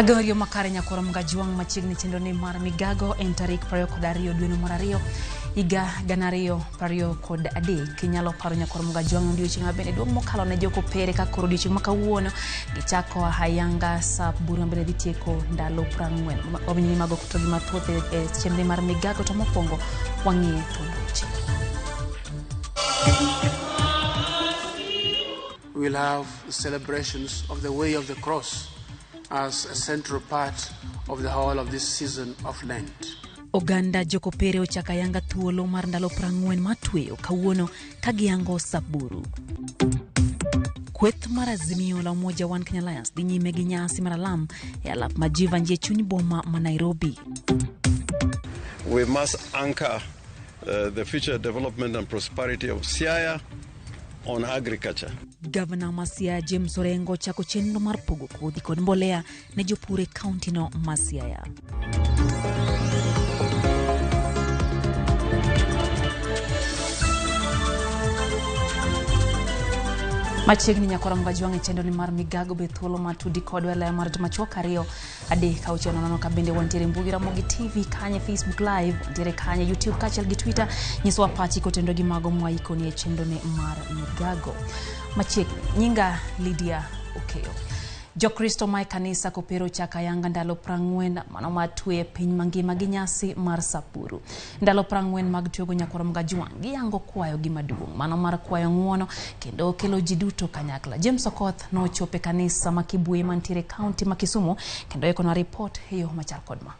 Agorio makare nyakoro mgajuang machiegni chenro ni mar migago en tarik 22 dwe mar 2 higa 2023. Inyalo paro nyakoro mgajuang odiochieng' mabende duong' mokalo ne jokopere ka koro odiochieng' ma kawuono gichako ayanga sap buru mabende dhi tieko ndalo 40. Wawinjo ni mago to gi mathoth e chenro mar migago, to mokwongo wang'iye thuond weche. We'll have celebrations of the Way of the Cross as a central part of the whole of this season of Lent. Oganda jokopere ochako ayanga thuolo mar ndalo 40 mar tweyo kawuono ka giyango sap buru. Kweth mar Azimio la Umoja One Kenya Alliance dhi nyime gi nyasi mar alam e alap ma Jeevanjee e chuny boma ma Nairobi. We must anchor the future development and prosperity of Siaya on agriculture. Gavana ma Siaya James Orengo chako chenro mar pogo kodhi kod mbolea ne jopur e kaunti no ma Siaya. Machiegni nyakora Mgajwang' e chenro ni mar migago be thuolo mar tudi kodwa e ler mar machuok 2 3 6 0 ka bende wantiere Mbugi Ramogi TV kanye Facebook Live, wantiere kanye YouTube kaachiel gi Twitter. Nyiswa pachi kotendo gi mago mwaikoni e chenro ni mar migago. Machiegni, nyinga Lydia Okeyo. Jokristo mae kanisa kopero chaka ayanga ndalo 40 mano mar twe piny mangima gi nyasi mar sapuru. Ndalo 40 mag twego nyakwar Mgajwang' giyango kwayo gi maduong' mano mar kwayo ng'uono kendo kelo ji duto kanyakla. James Okoth nochopo e kanisa ma Kibuye mantiere kaunti ma Kisumu kendo ikonwa ripot e yo machal kod ma.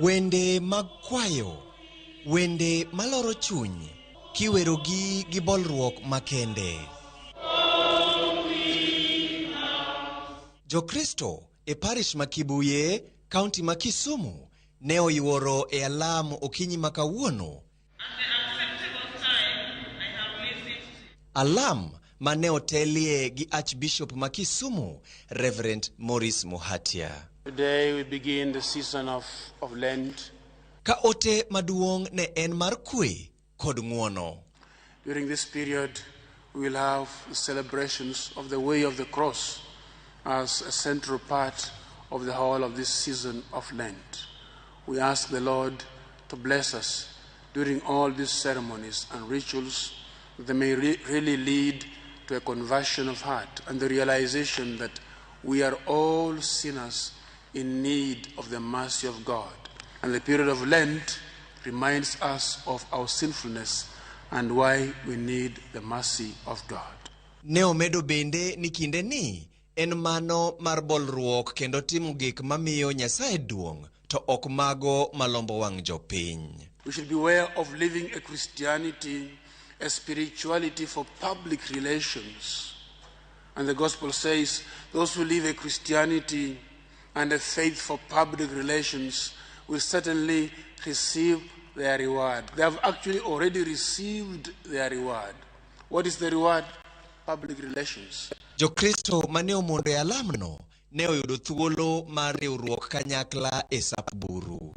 Wende mag kwayo, wende maloro chuny, kiwerogi gi bolruok makende. Jokristo e parish ma Kibuye, kaunti ma Kisumu, ne oyuoro e alam okinyi ma kawuono. Alam ma ne otelie gi Archbishop ma Kisumu, Reverend Maurice Muhatia. Today we begin the season of Lent. Ka ote maduong' ne en mar kwe kod ng'uono. During this period we will have celebrations of the Way of the Cross as a central part of the whole of this season of Lent. We ask the Lord to bless us during all these ceremonies and rituals, that they may really lead to a conversion of heart and the realization that we are all sinners in need of the mercy of God. And the period of Lent reminds us of our sinfulness and why we need the mercy of God. Ne omedo bende ni kinde ni en mano mar bolruok kendo timo gik mamiyo Nyasaye duong' to ok mago malombo wang' jopiny. We should beware of living a Christianity, a spirituality for public relations. And the gospel says those who live a Christianity and a faith for public relations will certainly receive their reward. They have actually already received their reward. What is the reward? Public relations. Jokristo mane omondo e alamno ne oyudo thuolo mar riwruok kanyakla e sap buru.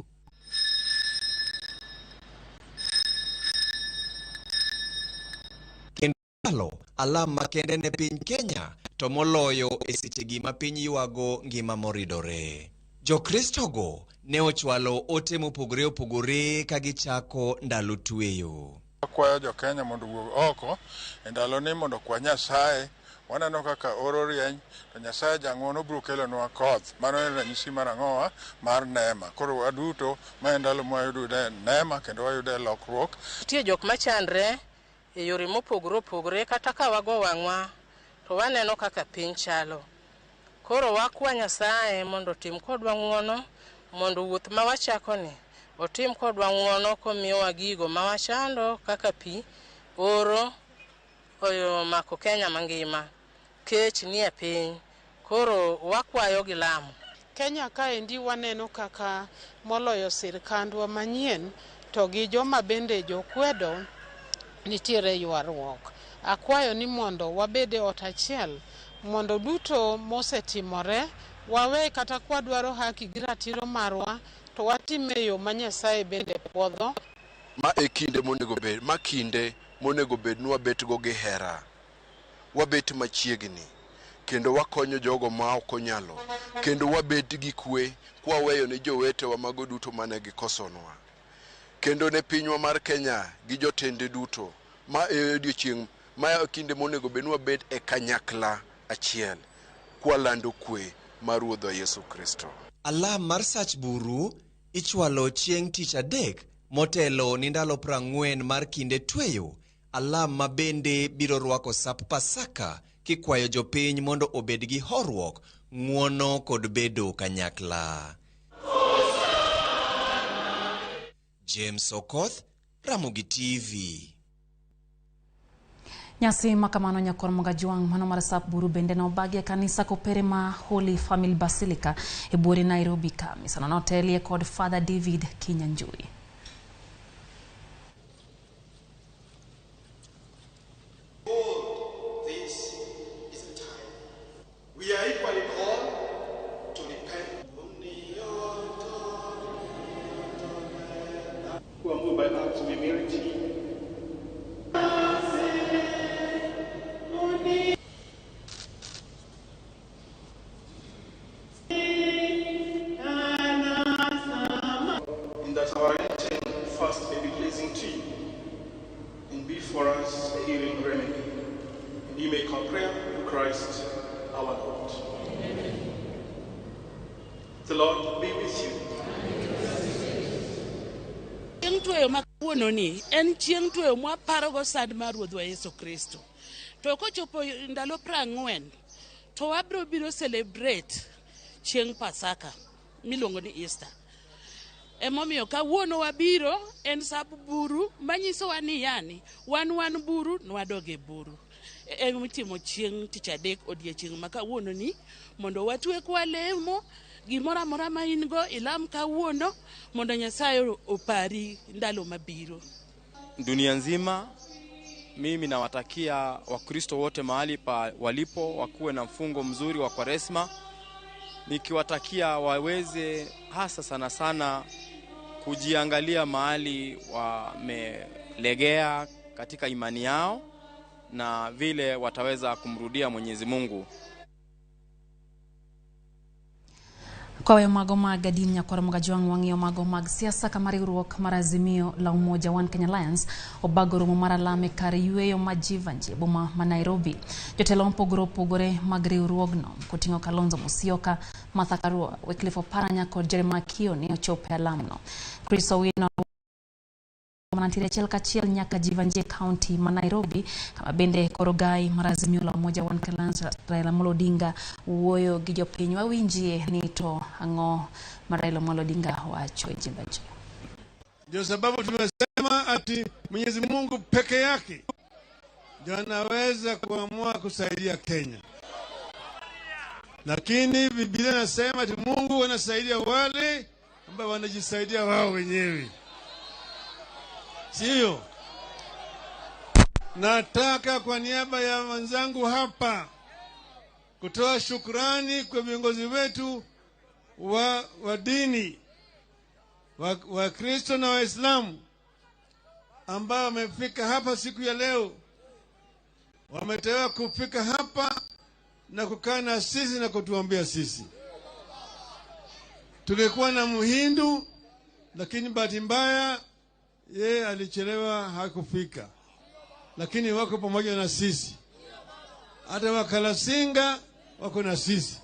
Kendo alam makende ne piny Kenya to moloyo e sechegi ma piny ywago ngima moridore. Jokristogo ne ochwalo ote mopogore opogore ka gichako ndalo tweyo. Akwayo jo Kenya mondo owuog oko e ndaloni mondo okwa Nyasaye. Waneno kaka oro rieny to Nyasaye jang'uono biro kelonwa koth. Mano en ranyisi mar ang'owa mar neema. Koro waduto ma en ndalo mwayudo neema kendo wayudo lokruok. Nitie jok machandre e yore mopogore opogore kata ka wago wang'wa to waneno kaka piny chalo. Koro wakwa Nyasaye mondo otim kodwa ng'uono, mondo wuoth ma wachakoni otim kodwa ng'uono komiyowa gigo ma wachando kaka pi, oro omako Kenya mangima, kech nie piny. Koro wakwayo gi lamo. Kenya kaendi waneno kaka moloyo sirkandwa manyien to gi joma bende jokwedo nitiere ywaruok. Akwayo ni mondo wabed e ot achiel mondo duto mosetimore wawe kata kwadwaro haki gi ratiro marwa to watime e yo ma Nyasaye bende puodho. Ma e kinde monego bed, ma kinde monego bed ni wabet go gi hera, wabet machiegni. Kendo wakonyo jogo ma ok onyalo, kendo wabet gi kwe kwaweyo ne jowetewa mago duto mane gikosonwa. Kendo ne pinywa mar Kenya gi jotende duto, ma e odiochieng' ma kinde monego bed ni wabet e kanyakla achiel kwalando kwe mar Ruodhwa Yesu Kristo. Alam mar sach buru ichwalo chieng' tich adek motelo ni ndalo 40 mar kinde tweyo, alam ma bende biro rwako sap Pasaka kikwayo jopiny mondo obed gi horuok, ng'uono kod bedo kanyakla. James Okoth, Ramogi TV. Nyasi makamano nyakor Mogajwang' mano mar sap buru bende nobagi e kanisa kopere ma Holy Family Basilica e buore Nairobi ka. Misano notelie kod Father David Kinyanjui. Behold, this is the time. We are equally called to repent. Who are moved by acts of humility. In that our Lenten fast may be pleasing to you, and be for us a healing remedy, and you make our prayer through Christ our Lord. Amen. The Lord be with you. Chieng' tweyo ma kawuono ni en chieng' tweyo mwaparogo sand mar Ruodhwa Yesu Kristo. To kochopo ndalo 40 to wabiro biro celebrate chieng' Pasaka miluongo ni Easter. Emomiyo kawuono wabiro en sap buru manyisowa ni yani wan buru nwadog e buru. Emitimo chieng' tich adek odiechieng' ma kawuono ni mondo watwe kwalemo gimoro amora ma in go ilam kawuono mondo Nyasaye opari ndalo mabiro. Dunia nzima mimi nawatakia Wakristo wote mahali pa walipo wakuwe na mfungo mzuri wa Kwaresma, nikiwatakia waweze hasa sana sana kujiangalia mahali wamelegea katika imani yao na vile wataweza kumrudia Mwenyezi Mungu. Kwa weyo mago mag din nyakwar Mogajwang' wang'iyo mago mag siasa kama riwruok mar Azimio la Umoja One Kenya Alliance obago romo mar alam e kar yweyo ma Jivanjee boma ma Nairobi. Jotelo mopogore opogore mag riwruogno koting'o Kalonzo Musyoka, Martha Karua, Wycliffe Oparanya kod Jeremiah Kioni ochopo e alamno. Chris Owino mantiere achiel kachiel nyaka Jivanjee County ma Nairobi kama bende koro gai mar Azimio la Umoja One Kenya Alliance Raila Amolo Odinga wuoyo gi jopiny. Wawinjie ni to ang'o ma Raila Amolo Odinga wacho e Jivanjee. Ndio sababu tumesema ati Mwenyezi Mungu peke yake ndio anaweza kuamua kusaidia Kenya, lakini Biblia inasema ati Mungu anasaidia wale ambao wanajisaidia wao wenyewe, sio? Nataka kwa niaba ya wenzangu hapa kutoa shukrani kwa viongozi wetu wa dini wa Kristo na Waislamu ambao wamefika hapa siku ya leo. Wametewa kufika hapa na kukaa na sisi na kutuambia sisi. Tulikuwa na Mhindu, lakini bahati mbaya yeye alichelewa, hakufika, lakini wako pamoja na sisi. Hata Wakalasinga wako na sisi.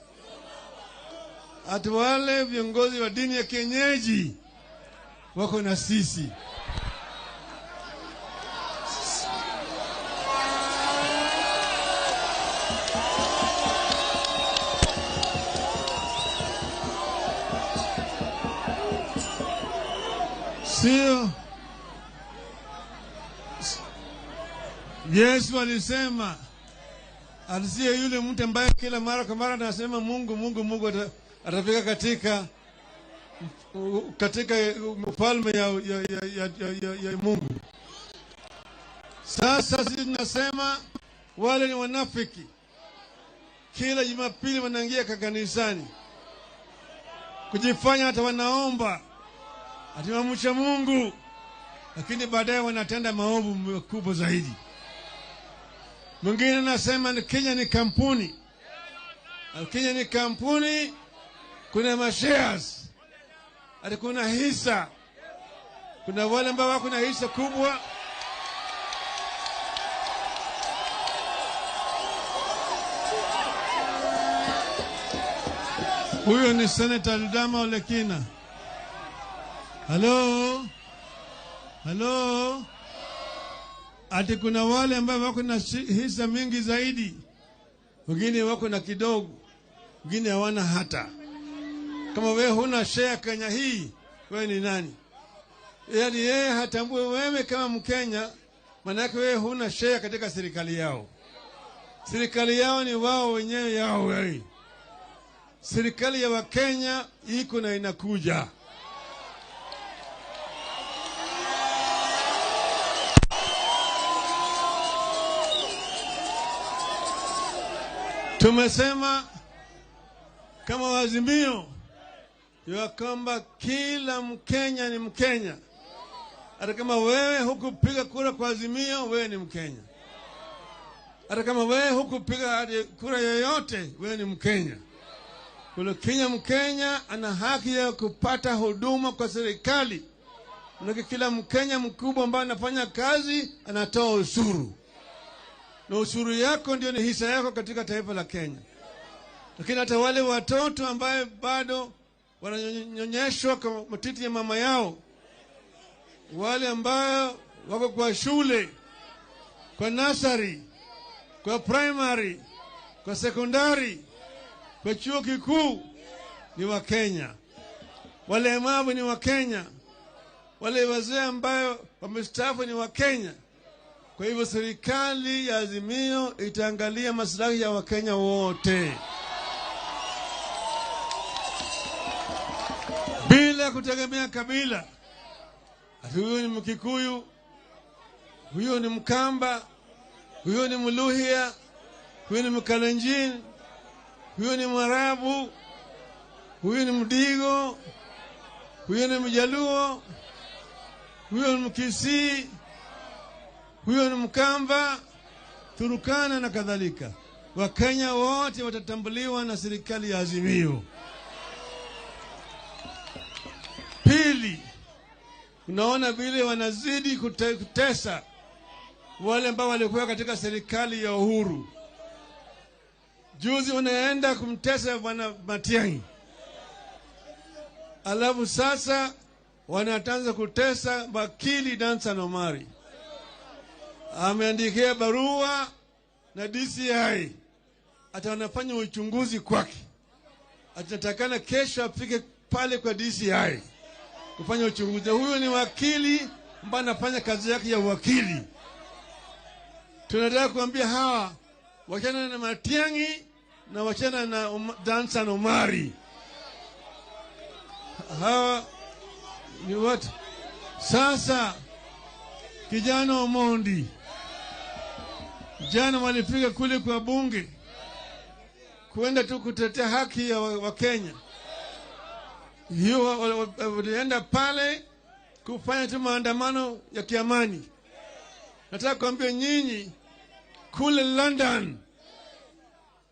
Hata wale viongozi wa dini ya kienyeji wako na sisi. Sio? Yesu alisema asiye yule mtu ambaye kila mara kwa mara anasema Mungu Mungu Mungu atafika katika ufalme ya Mungu. Sasa sisi tunasema wale ni wanafiki. Kila Jumapili wanaingia kanisani kujifanya hata wanaomba ati wamcha Mungu, lakini baadaye wanatenda maovu makubwa zaidi. Mwingine anasema ni Kenya ni kampuni. Kenya ni kampuni, kuna mashares, ati kuna hisa, kuna wale ambao wako na hisa kubwa. Huyo ni Senator Ledama Olekina. Halo, halo. Ati kuna wale ambao wako na hisa mingi zaidi, wengine wako na kidogo, wengine hawana hata. Kama wewe huna share Kenya hii, wewe ni nani? Yaani yeye hatambui wewe kama Mkenya, maanake wewe huna share katika serikali yao. Serikali yao ni wao wenyewe yao wewe. Serikali ya Wakenya iko na inakuja. Tumesema kama Wazimio ya kwamba kila Mkenya ni Mkenya. Hata kama wewe hukupiga kura kwa Azimio, wewe ni Mkenya. Hata kama wewe hukupiga kura yoyote, wewe ni Mkenya. Kwa Kenya, Mkenya ana haki ya kupata huduma kwa serikali. Maana kila Mkenya mkubwa ambaye anafanya kazi anatoa ushuru, na ushuru yako ndio ni hisa yako katika taifa la Kenya. Lakini hata wale watoto ambaye bado wananyonyeshwa kwa matiti ya mama yao, wale ambao wako kwa shule, kwa nursery, kwa primary, kwa sekondari, kwa chuo kikuu, ni wa Kenya. Walemavu ni wa Kenya. Wale wazee ambayo wamestaafu ni wa Kenya. Kwa hivyo serikali ya Azimio itaangalia maslahi ya Wakenya wote bila kutegemea kabila. Ati huyu ni Mkikuyu, huyu ni Mkamba, huyu ni Mluhya, huyu ni Mkalenjin, huyu ni Mwarabu, huyu ni Mdigo, huyu ni Mjaluo, huyu ni Mkisii, huyu ni Mkamba, Turukana na kadhalika. Wakenya wote watatambuliwa na serikali ya Azimio. Pili, unaona vile wanazidi kutesa wale ambao walikuwa katika serikali ya Uhuru. Juzi wanaenda kumtesa Bwana Matiang'i, alafu sasa wanaanza kutesa wakili Dansan Omari. Ameandikia barua na DCI ata wanafanya uchunguzi kwake. Atatakana kesho afike pale kwa DCI kufanya uchunguzi. Huyu ni wakili ambaye anafanya kazi yake ya uwakili. Tunataka kuambia hawa wachana na Matiang'i na wachana na Dansan Omari. Hawa ni watu. Sasa kijana Omondi jana walifika kule kwa bunge kuenda tu kutetea haki ya Wakenya. Hiyo walienda pale kufanya tu maandamano ya kiamani. Nataka kuambia nyinyi, kule London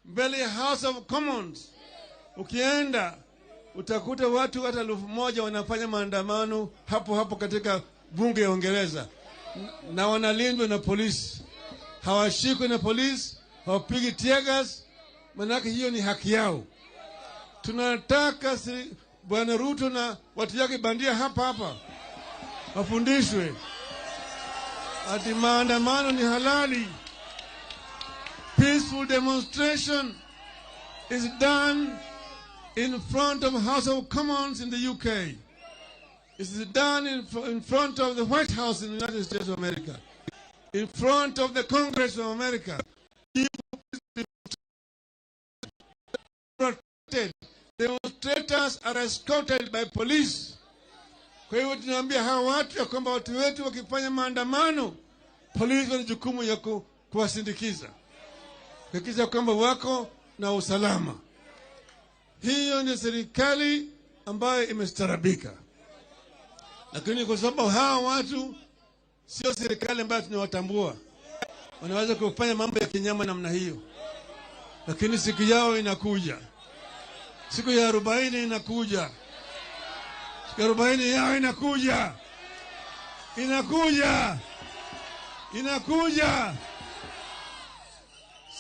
mbele ya House of Commons, ukienda utakuta watu hata 1000 wanafanya maandamano hapo hapo katika bunge ya Uingereza, na wanalindwa na polisi. Hawashikwi na polisi, hawapigi tear gas, manake hiyo ni haki yao. Tunataka Bwana Ruto na watu yake bandia hapa hapa wafundishwe ati maandamano ni halali. Peaceful demonstration is done in front of House of Commons in the UK. It is done in front of the White House in the United States of America, in front of the Congress of America. Protected. Demonstrators are escorted by police. Kwa hivyo tunaambia hawa watu ya kwamba watu wetu wakifanya maandamano, polisi wana jukumu ya kuwasindikiza, kuhakikisha kwamba wako na usalama. Hiyo ndio serikali ambayo imestarabika. Lakini kwa sababu hawa watu sio serikali ambayo tunawatambua, wanaweza kufanya mambo ya kinyama namna hiyo. Lakini siku yao inakuja. Siku ya 40 inakuja. Siku ya 40 yao inakuja. Inakuja. Inakuja.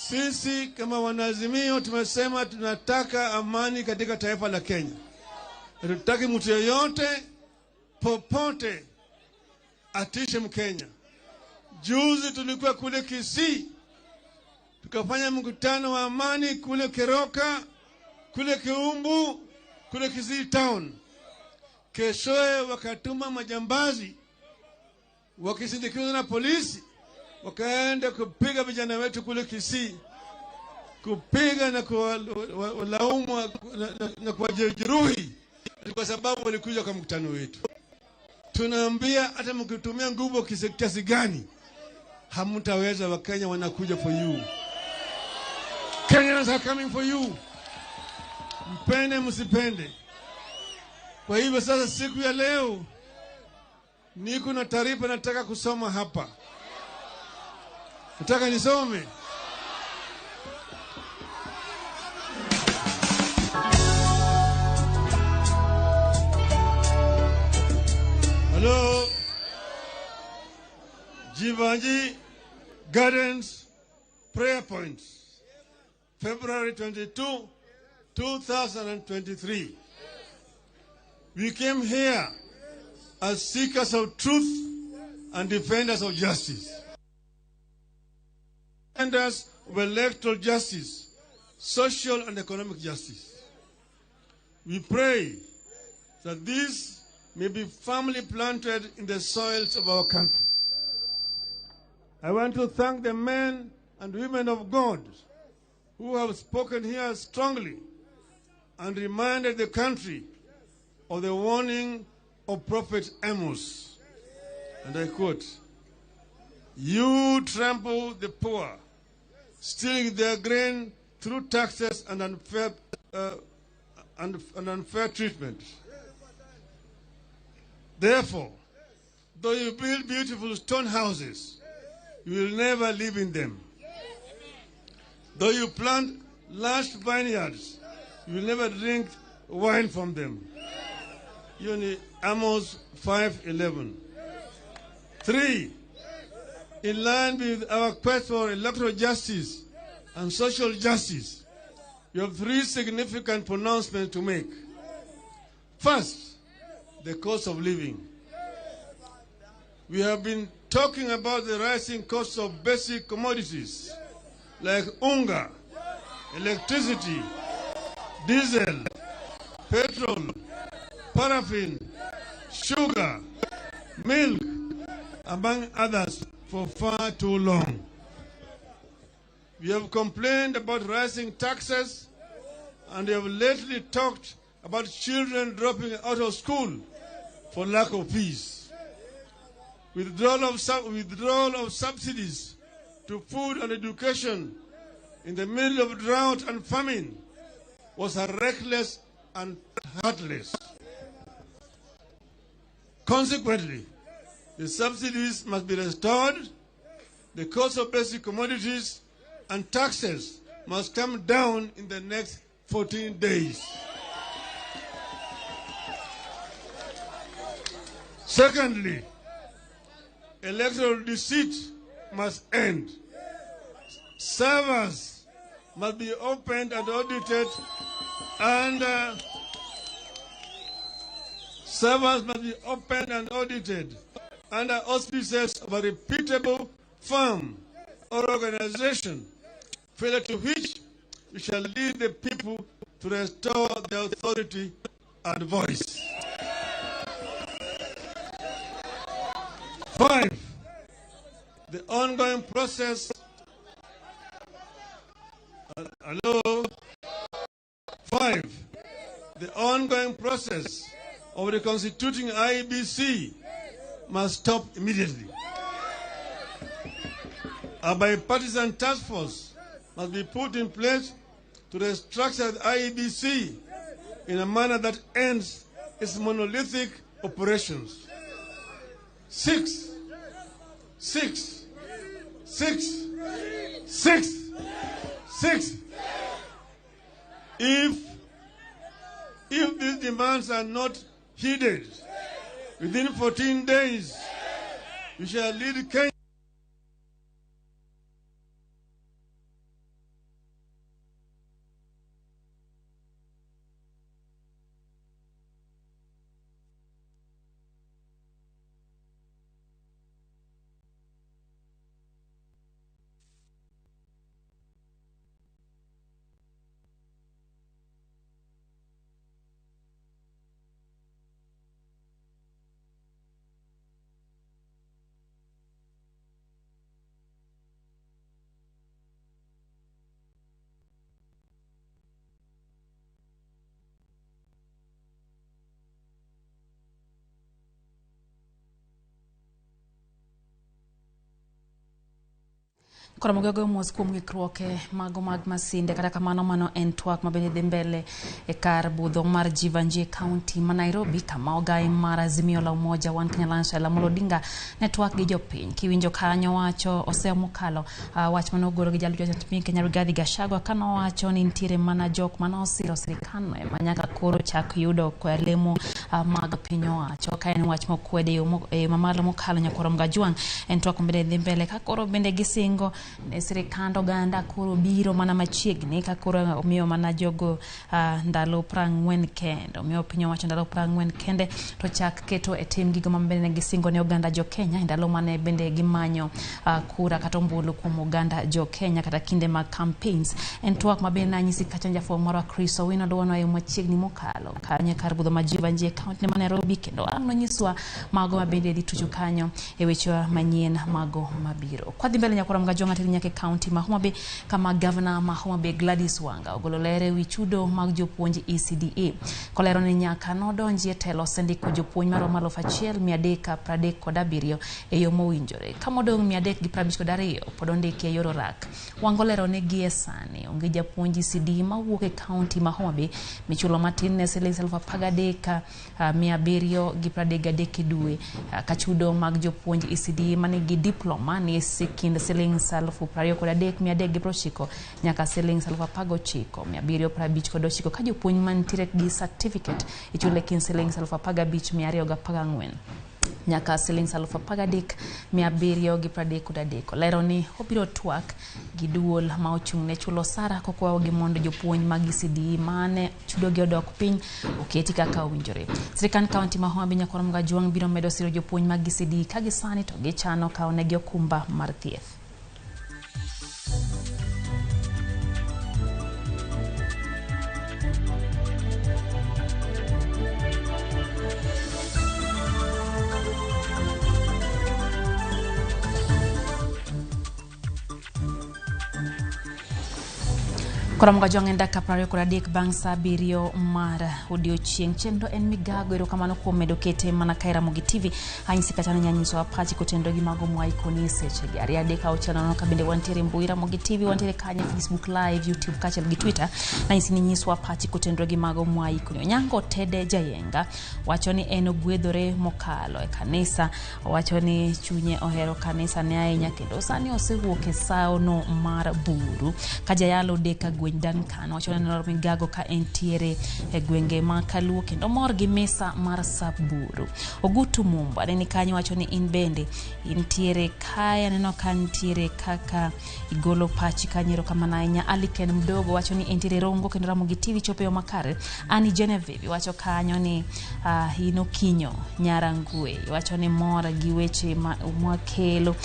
Sisi kama wanaazimio tumesema tunataka amani katika taifa la Kenya. Hatutaki mtu yeyote popote atishe Mkenya. Juzi tulikuwa kule Kisii, tukafanya mkutano wa amani kule Keroka, kule Kiumbu, kule Kisii town. Keshoe wakatuma majambazi wakisindikizwa na polisi, wakaenda kupiga vijana wetu kule Kisii, kupiga na kuwalaumu na kuwajeruhi kwa sababu walikuja kwa mkutano wetu. Tunaambia hata mkitumia nguvu kiasi gani hamtaweza. Wakenya wanakuja for you. Kenyans are coming for you. Mpende msipende. Kwa hivyo sasa siku ya leo niko na taarifa nataka kusoma hapa. Nataka nisome. Hello. Jivanji Gardens Prayer Points, February 22, 2023. We came here as seekers of truth and defenders of justice. Defenders of electoral justice, social and economic justice. We pray that this may be firmly planted in the soils of our country. I want to thank the men and women of God who have spoken here strongly and reminded the country of the warning of Prophet Amos. And I quote, "You trample the poor, stealing their grain through taxes and unfair treatment. Therefore, though you build beautiful stone houses, you will never live in them. Though you plant lush vineyards, you will never drink wine from them." Amos 5:11. 3, in line with our quest for electoral justice and social justice, we have 3 significant pronouncements to make. First, the cost of living. We have been talking about the rising cost of basic commodities like unga, electricity, diesel, petrol, paraffin, sugar, milk, among others, for far too long. We have complained about rising taxes, and we have lately talked about children dropping out of school for lack of fees. Withdrawal of subsidies to food and education in the middle of drought and famine was a reckless and heartless. Consequently, the subsidies must be restored, the cost of basic commodities and taxes must come down in the next 14 days. Secondly, electoral deceit must end. Servers must be opened and audited, and servers must be opened and audited under auspices of a reputable firm or organization, failure to which we shall lead the people to restore their authority and voice. 5, the ongoing process. Hello. 5, the ongoing process of reconstituting IEBC must stop immediately. A bipartisan task force must be put in place to restructure the IEBC in a manner that ends its monolithic operations. 6, 6, 6, 6, 6. If these demands are not heeded within 14 days, we shall lead Kenya. Koro mogogo mos kuom ng'ikruok mago mag masinde. Kata kamano, mano en twak mabende dhi mbele e kar budho mar Jeevanjee e kaunti ma Nairobi, kama ogai mar Azimio la Umoja One Kenya Alliance Raila Amolo Odinga ne twak gi jopiny. Kiwinjo kanyo wacho oseo mokalo wach mane ogolo gi jalup jatend piny Kenya Rigathi Gachagua, kanowacho ni nitiere mana jok mane osiro sirikandno ema nyaka koro chak yudo lemo mag piny owacho, ka en wach mokwede e mamalo mokalo. Nyakwar Mgajwang' en twak mabende dhi mbele ka koro bende gisingo ne sirikand oganda koro biro mana machiegni, ka koro omiyo mana jogo ndalo 40 kende, omiyo piny owacho ndalo 40 kende to chak keto e tim gigo ma bende ne gisingo ne oganda jo Kenya e ndalo mane bende gimanyo kura kata ombulu kuom oganda jo Kenya kata kinde mag campaigns. En twak ma bende nanyisi kacha jafwambo marwa Chris Owino luwono e machiegni mokalo kanyo kar budho ma Jeevanjee e kaunti ma Nairobi, kendo ang' nonyiswa mago ma bende dhi tucho kanyo e weche manyien mago mabiro. Kwadhi mbele, nyakwar Mgajwang', ateri nyaka e kaunti ma Homa Bay, kama gavana ma Homa Bay Gladys Wanga ogolo ler ewi chudo mag jopuonj ECDA, kolero ni nyaka nodonji e telo osendiko jopuonj maromo 1337 e yo mowinjore, ka modong' 352 pod ondiki e yor orak. Wanga olero ni gie sani onge japuonj ECD mawuok e kaunti ma Homa Bay michulo matin ne siling 13,733 e dwe, ka chudo mag jopuonj ECD manigi diploma ni e kind siling 23,390 nyaka siling 19,759, ka jopuonj mantiere gi certificate ichulo e kind siling 15,214 nyaka siling 13,733. Olero ni obiro twak gi duol ma ochung' ne chulo osara kokwayogi mondo jopuonj mag ECD mane chudogi odok piny oketi kaka owinjore. Sirikand kaunti ma Homa Bay, Nyakwar Mgajwang', biro medo siro jopuonj mag ECD ka gisani to gichano kawo negi okumba mar thieth. Koro Mgajwang' en dakika 23 bang' sa 7 mar odiochieng'. Chenro en migago. Erokamano kuom medo kete mana ka e Ramogi TV. Anyisi kata ni nyanyisowa pachi kotenore gi mago mwaikoni e sechegi. 2 3 6 0 ka bende wantiere mbui Ramogi TV, wantiere kanyo Facebook Live, YouTube kaachiel gi Twitter. Nanyisi ni nyiswa pachi kotenore gi mago mwaikoni. Onyango Tede Jayenga wacho ni en ogwedhore mokalo e kanisa. Owacho ni chunye ohero kanisa ne ahinya kendo sani osewuok e saono mar buru. Ka jayalo Deka Gweny Duncan wacho ni neno migago ka entiere e gwenge ma Kaluo kendo mor gi misa mar sap buru. Ogutu Mumba aneni kanyo wacho ni in bende intiere kae, aneno ka nitiere kaka igolo pachi kanyo, erokamano ahinya. Aliken Mdogo wacho ni entiere Rongo kendo Ramogi TV chopo e yo makare. Annie Genevieve wacho kanyo ni in Okinyo Nyarangwe, wacho ni mor gi weche ma mwakelo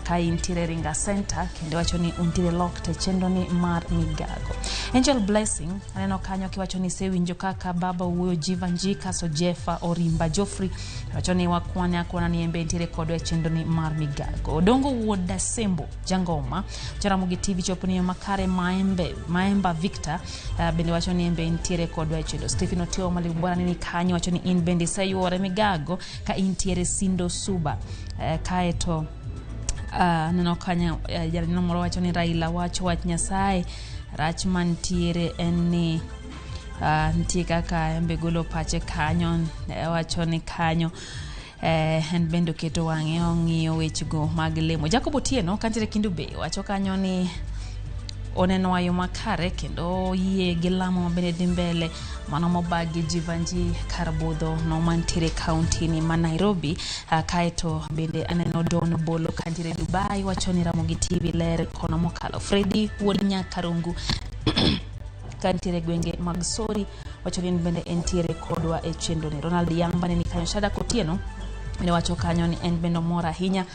ka intiere Ringa Center kendo wacho ni untiere locked e chenro ni mar migago. Angel Blessing aneno kanyo kiwacho ni isewinjo kaka baba wuoyo Jeevanjee kaso Jeffa Orimba Joffrey wacho ni wakwane akwana ni embe nitiere kodwa e chenro ni mar migago. Odongo wuod Dasembo Jangoma Ramogi TV chopo ni makare. Maembe Maemba Victor bende wacho ni embe nitiere kodwa e chenro. Stephen Otio Malibwana nini kanyo wacho ni in bende iseyuore migago ka intiere Sindo Suba, kaeto neno kanyo janeno moro wacho ni Raila wacho wach Nyasaye rach mantiere en ni nitie kaka embe golo pache kanyo, wacho ni kanyo en bende oketo wang'e ong'iyo wechego mag lemo. Jacob Otieno kantiere Kendu Bay wacho kanyo ni oneno ayo makare kendo yie gi lamo mabende dhi mbele mano mobagi Jivanji kar budho no mantiere kaunti ni ma Nairobi. Kaeto bende aneno Don Bolo kantiere Dubai wacho ni Ramogi TV ler kono mokalo. Freddy wuod Nyakarungu kantiere gwenge mag Sori wacho ni bende entiere kodwa e chenro ni. Ronald Yamba ne ni kanyo. Shada Kotieno ne wacho kanyo ni en bende omor ahinya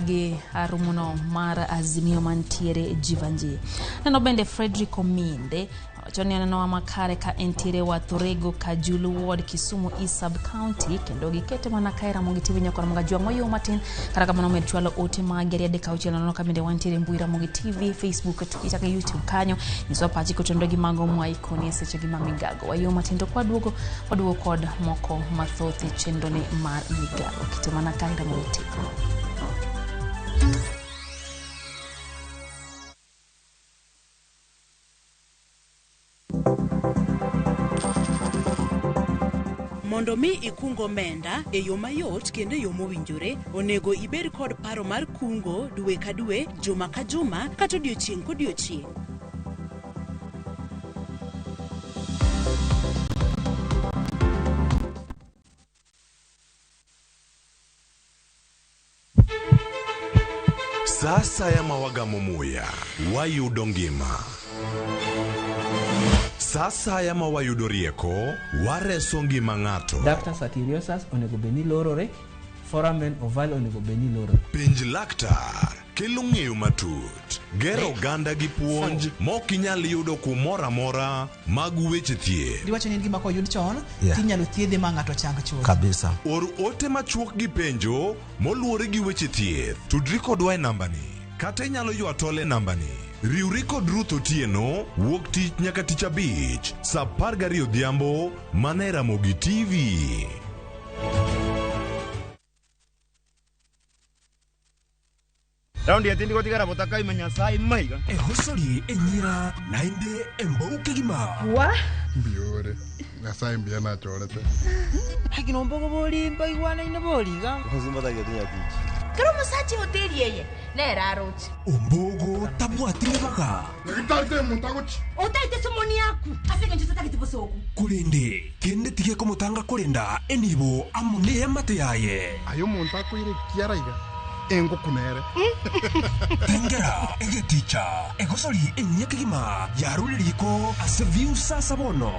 gi rumuno mar Azimio mantiere Jivanji. Neno bende Frederick Ominde wacho ni aneno makare ka entiere Wathorego Kajulu Ward Kisumu East Sub County kendo gikete mana kae Ramogi TV nyakora mga jwang' moyo matin. Kata kamano med chwalo ote mag 3 6 ka bende wantiere mbui Ramogi TV, Facebook, Twitter gi YouTube kanyo. Nyiswa pachi kotenore gi mago mwaikoni e seche gi ma migago. Wayo matin to kwaduogo waduogo kod moko mathoth e chenro ni mar migago. Kete mana kae Ramogi TV. Mondo mi ikung omenda e yo mayot kendo e yo mowinjore, onego ibed kod paro mar kungo dwe ka dwe, juma ka juma, kata odiochieng' kodiochieng'. Sa asaya ma wagamo muya, wayudo ngima. Sa asaya ma wayudo rieko, wareso ngima ng'ato. Ductus arteriosus onego bed ni lorore, foramen ovale onego bed ni lorore. Penj laktar kelo ng'eyo matut, gero oganda gi puonj mok inyal yudo kumoro amora mag weche thieth. Giwacho ni en gima koyud chon tinyalo thiedhe ma ng'ato chang chuth. Kabisa. Or ote machuok gi penjo moluwore gi weche thieth. Tudri kodwa e nambani kata inyalo ywa tol e nambani. Riwri kod Ruth Otieno wuok tich nyaka tich abich saa 12 odhiambo mana e Ramogi TV. Raundi etindi gotigara botakaima Nyasaye maiga. Ehosori enyira naende embouke gima. Wa? Mbiore. Nyasaye mbia nachorete. Hagino mbogo bolimba igwana ine boliga. Kero musache hoteli yeye nera aroche. Ombogo tabwatire baga. Ngitate muntagochi. Otaite somoni yaku. Asenge ncho tatagete bosoku. Kurinde kende tige komutanga kurinda enibo amune yamate yaye. Ayo muntu akwire kiaraiga. Engo kunere. Tengera egeticha egosori enyekigima yaruririko ase viusa sabono.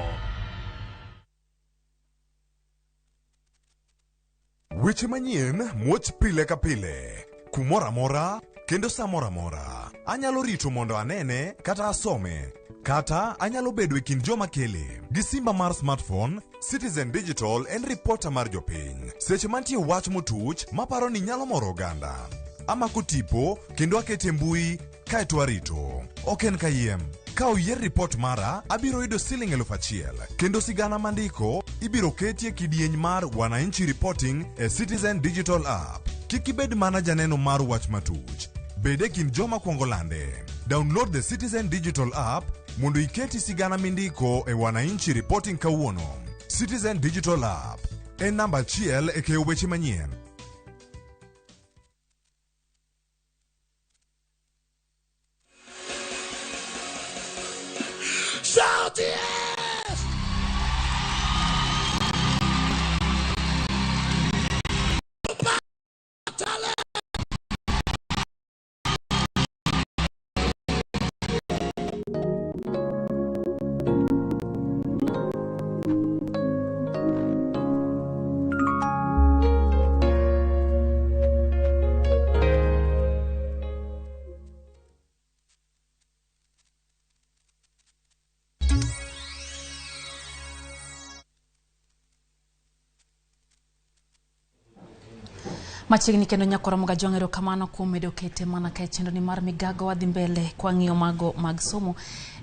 Weche manyien muoch pile ka pile, kumoro amora kendo sa moro amora. Anyalo rito mondo anene kata asome, kata anyalo bedo e kind joma kele. Gi simba mar smartphone, Citizen Digital en ripota mar jopiny. Seche mantie wach motuch maparo ni nyalo moro oganda. Amako tipo kendo akete mbui kaeto arito. Ok en kayiem. Ka oyier ripot mara, abiro yudo siling 1000 kendo sigana mandiko ibiro ketie kidieny mar Wananchi Reporting e Citizen Digital App. Kik ibed mana janeno mar wach matuch. Bed e kind joma kwongo lande. Download the Citizen Digital App mondo iketi sigana mindiko e Wananchi Reporting kawuono. Citizen Digital App en namba 1 e keyo weche manyien. Shout yes! Machiegni kendo nyakora mga jwang' erokamano kuom medo kete mana ka e chenro ni mar migago. Wadhi mbele kwa ng'iyo mago mag somo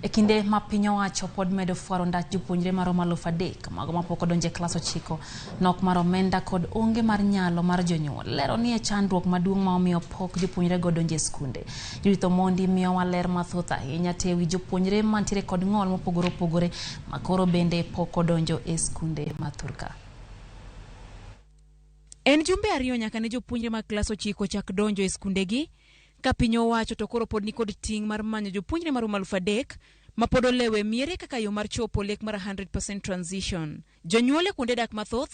e kinde ma piny owacho pod medo fwaro ndach jopuonjre maromo 3,000 mago mapok odonjo e klas 9. Nok mar omenda kod onge mar nyalo mar jonyuol lero ni e chandruok maduong' ma omiyo pok jopuonjrego odonjo e skunde. Judith Omondi miyowa ler mathoth ahinya te wi jopuonjre mantiere kod ng'ol mopogore opogore ma koro bende pok odonjo e skunde ma thurka. En jumbe 2 nyaka ne jopuonjre mag klas 9 chak donjo e skundegi, Ka piny owacho to koro pod nikod ting' mar manyo jopuonjre maromo 3,000 ma pod olewo e miere kaka yo mar chopo lek mar 100% transition. Jonyuol e kuonde dak mathoth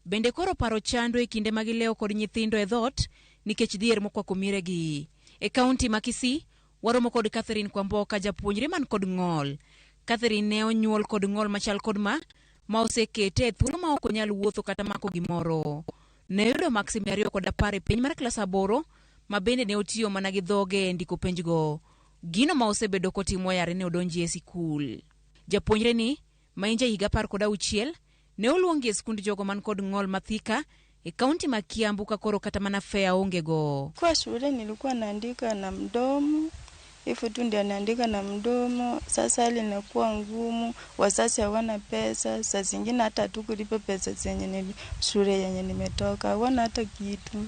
bende koro paro chando e kinde ma gilewo kod nyithindo e dhoot nikech dhier mokwako mieregi. E kaunti ma Kisii, waromo kod Catherine Kwamboka, japuonjre man kod ng'ol. Catherine ne onyuol kod ng'ol machal kod ma osekete e thuolo ma ok onyal wuotho kata mako gimoro. Ne oyudo maksi 210 e piny mar klas 8, ma bende ne otiyo mana gi dhoge e ndiko penjgo. Gino ma osebedo kotimo yare ne odonji e sikul. Japuonjre ni, ma en jahiga 16, ne oluongi e skund jogo man kod ng'ol mathika e kaunti ma Kiambu ka koro kata mana fea onge go. Kwa shule nilikuwa naandika na mdomo, hivyo tu ndio naandika na mdomo. Sasa hali inakuwa ngumu, wazazi hawana pesa, saa zingine hata hatukulipa pesa zenye ni shule yenye nimetoka, hawana hata kitu.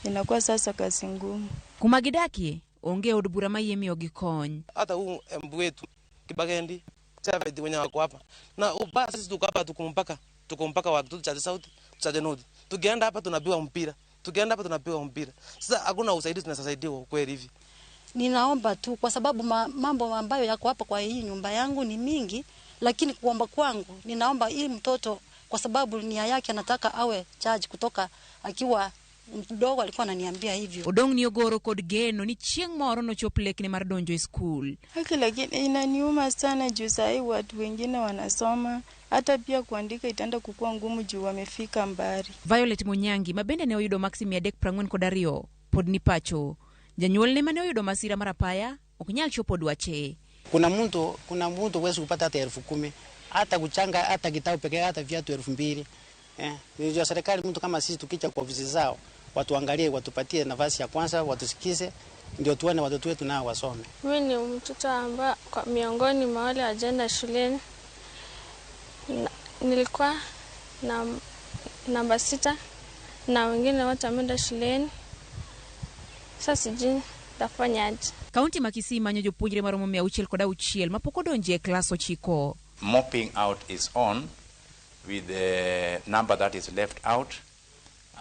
Inakuwa sasa kazi ngumu. Kuma gidakie onge od bura ma yie miyogi kony. Hata huu mbu wetu Kibagendi Chafeti wenye wako hapa. Na ubaya sisi tuko hapa tuko mpaka wa Chache South, Chache North. Tukienda hapa tunapewa mpira. Tukienda hapa tunapewa mpira. Sasa hakuna usaidizi tunasaidiwa kweli hivi. Ninaomba tu kwa sababu mambo ambayo yako hapa kwa hii nyumba yangu ni mingi, lakini kuomba kwangu ninaomba hii mtoto kwa sababu nia yake anataka awe charge kutoka akiwa mdogo, alikuwa ananiambia hivyo. Odong ni ogoro kod geno ni chieng' moro nochop lekne mar donjo e skul. Haki, lakini inaniuma sana juu sahi watu wengine wanasoma, hata pia kuandika itaenda kukua ngumu juu wamefika mbali. Violet Munyangi ma bende ne oyudo maksi 342 pod ni pacho. Janyuolne mane oyudo masira mar apaya ok nyal chopo dwache. Kuna mtu huwezi kupata hata 10,000, hata kuchanga hata kitabu pekee, hata viatu 2,000. Ndio serikali, mtu kama sisi tukicha kwa ofisi zao watuangalie, watupatie nafasi ya kwanza, watusikize, ndio tuone watoto wetu nao wasome. Mimi ni mtoto ambaye kwa miongoni mwa wale wajenda shuleni. Nilikuwa na namba 6 na wengine wote wameenda shuleni. Sasa sijui nitafanyaje. Kaunti ma Kisii manyo jopuonjre maromo 606 mapok odonjo e klas 9. Mopping out is on with the number that is left out,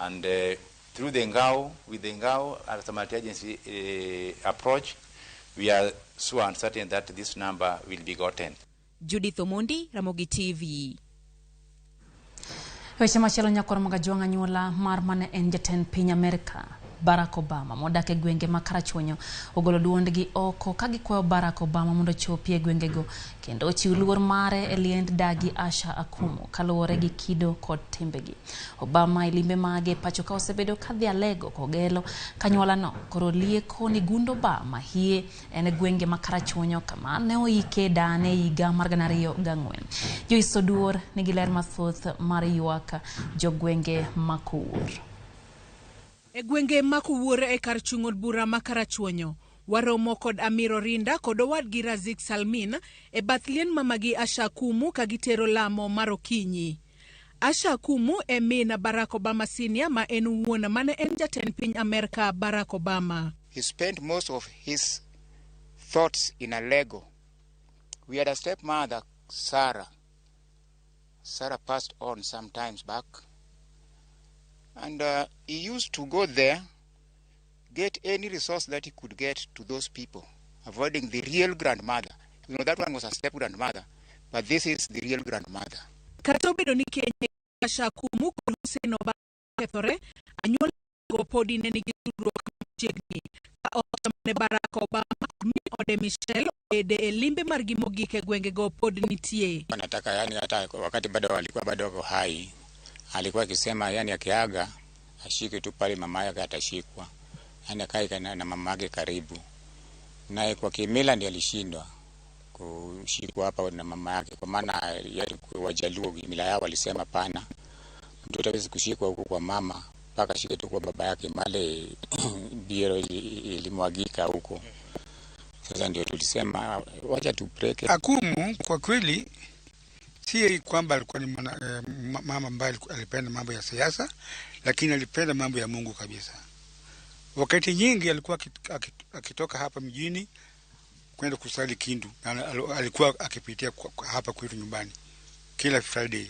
and through the NGAO, with the NGAO as a multi-agency approach, we are so uncertain that this number will be gotten. Judith Omondi, Ramogi TV. Weche machielo nyakwar Magajwang' anyuola mar mane en jatend piny Amerka Barack Obama modak e gwenge ma Karachuonyo ogolo duondgi oko ka gikwayo Barack Obama mondo ochopi e gwengego kendo ochiw luor mare e liend dagi Asha Akumu kaluwore gi kido kod timbegi. Obama e limbe mage pacho ka osebedo kadhi alego kogelo kanyuolano koro lieko ni gund Obama hie en e gwenge ma Karachuonyo kama ne oike dane higa mar 2004. Joyce Oduor nigi ler mathoth mar ywak jogwenge ma Kowuor. E gwenge ma Kowuor e kar chung' od bura ma Karachuonyo, waromo kod Amiro Rinda kod owadgi Razik Salmin e bath lien mamagi Asha Akumu ka gitero lamo mar okinyi. Asha Akumu e min Barack Obama Senior ma en wuon mane en jatend piny Amerka Barack Obama. He spent most of his thoughts in Alego. We had a stepmother, Sarah. Sarah passed on some times back. And he used to go there, get any resource that he could get to those people, avoiding the real grandmother. You know, that one was a step-grandmother, but this is the real grandmother. Kata obedo ni keny Asha Akumu kod Hussein Obama okethore, anyuola go podi ne nigi tudruok machiegni. Ka ot mane Barack Obama kod min ode Michelle obede e limbe margi mogik e gwengego pod nitie. Wanataka yani, hata wakati bado walikuwa bado wako hai, alikuwa akisema yani akiaga ashike tu pale mama yake atashikwa, yani akae na mama yake karibu. Naye kwa kimila ndiye alishindwa kushikwa hapa na mama yake, kwa maana Wajaluo mila yao walisema pana, mtoto hawezi kushikwa huko kwa mama mpaka ashike tu kwa baba yake, male biero ilimwagika huko. Sasa ndio tulisema wacha tu break. Akumu kwa kweli si kwamba alikuwa ni mama ambaye alipenda mambo ya siasa, lakini alipenda mambo ya Mungu kabisa. Wakati nyingi alikuwa akitoka hapa mjini kwenda kusali Kindu, na alikuwa akipitia hapa kwetu nyumbani kila Friday.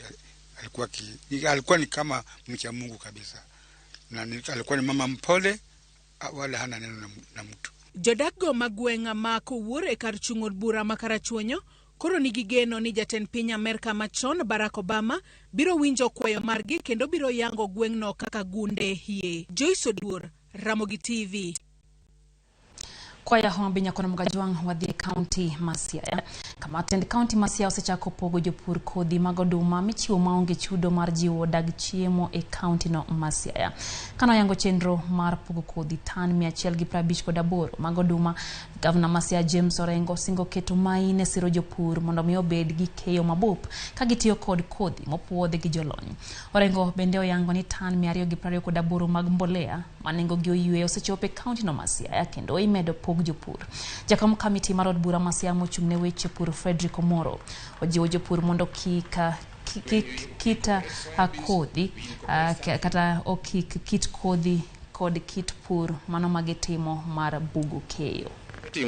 Alikuwa ni kama mcha Mungu kabisa, na alikuwa ni mama mpole, wala hana neno na mtu. Jodak go mag gweng' ma Kowuor e kar chung' od bura ma Karachuonyo koro nigi geno ni jatend piny Amerka machon Barack Obama biro winjo kwayo margi kendo biro yango gweng'no kaka gunde hie. Joyce Oduor, Ramogi TV. Kwaya Homa Bay Nyakono Mgajwang' wadhi e kaunti ma Siaya. Kama tend kaunti ma Siaya osechako pogo jopur kodhi mag oduma michiwo maonge chudo mar jiwo dag chiemo e kaunti no ma Siaya. Kano yango chenro mar pogo kodhi tan 158 mag oduma, gavana ma Siaya James Orengo singo keto maine siro jopur mondo mi obed gi keyo mabup ka gitiyo kod kodhi mopuodhi gi jolony. Orengo bende oyango ni tan 228 mag mbolea ma nengogi oywe osechopo e kaunti no ma Siaya kendo imedo pog jopur. Jakom kamiti mar od bura ma Siaya mochung' ne weche pur Frederick Omoro ojiwo jopur mondo kik kita kodhi kata okik kit kodhi kod kit pur mano magitimo mar bugo keyo.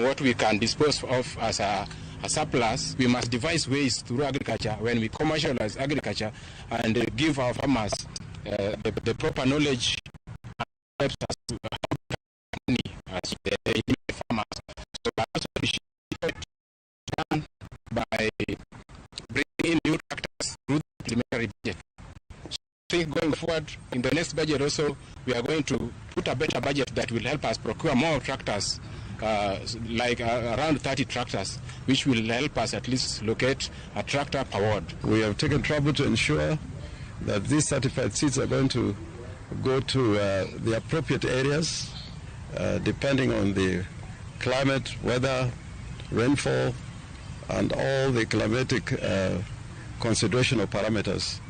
What we can dispose of as a surplus, we must devise ways through agriculture when we commercialize agriculture and give our farmers the proper knowledge and helps us to have money as the farmers. So I also appreciate by bringing in new tractors through the supplementary budget. So I think going forward in the next budget also, we are going to put a better budget that will help us procure more tractors, like around 30 tractors, which will help us at least locate a tractor per ward. We have taken trouble to ensure that these certified seeds are going to go to the appropriate areas, depending on the climate, weather, rainfall, and all the climatic considerational parameters.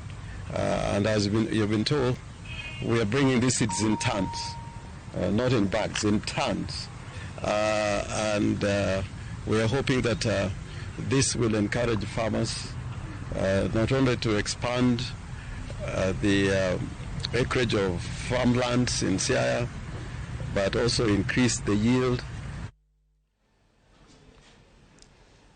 And as you've been told, we are bringing these seeds in tons, not in bags, in tons. And we are hoping that this will encourage farmers not only to expand the acreage of farmlands in Siaya, but also increase the yield.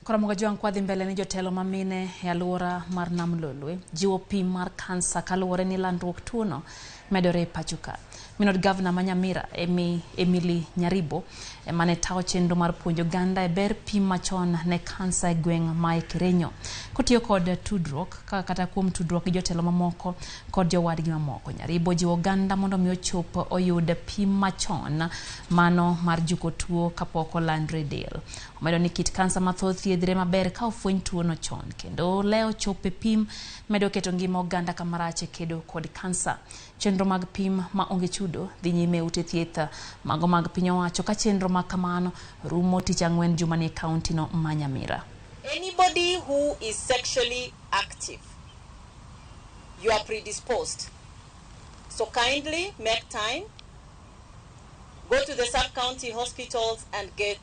Koro Jwang' kwadhi mbele ni jotelo mamine e alwora mar Nam Lolwe jiwo pim mar kansa kaluwore ni landruok tuono medore e pacho ka. Minod gavana ma Nyamira Emily Nyaribo mane tawo chenro mar puonjo oganda e ber pim machon ne kansa e gweng' ma Ekerenyo kotiyo kod tudruok kata kuom tudruok gi jotelo mamoko kod jowadgi mamoko. Nyaribo jiwo oganda mondo mi ochop oyud pim machon mano mar juko tuo kapok olandre del. Omedo ni kit kansa mathoth thiedhre maber ka ofweny tuono chon kendo lewo chopo e pim medo keto ngima oganda kamarach e kedo kod kansa. Chenro mag pim ma onge chudo dhi nyime e ute thieth mago mag piny owacho ka chenro ma kamano rumo tich ang'wen jumani e kaunti no ma Nyamira. Anybody who is sexually active, you are predisposed. So kindly make time, go to the sub-county hospitals and get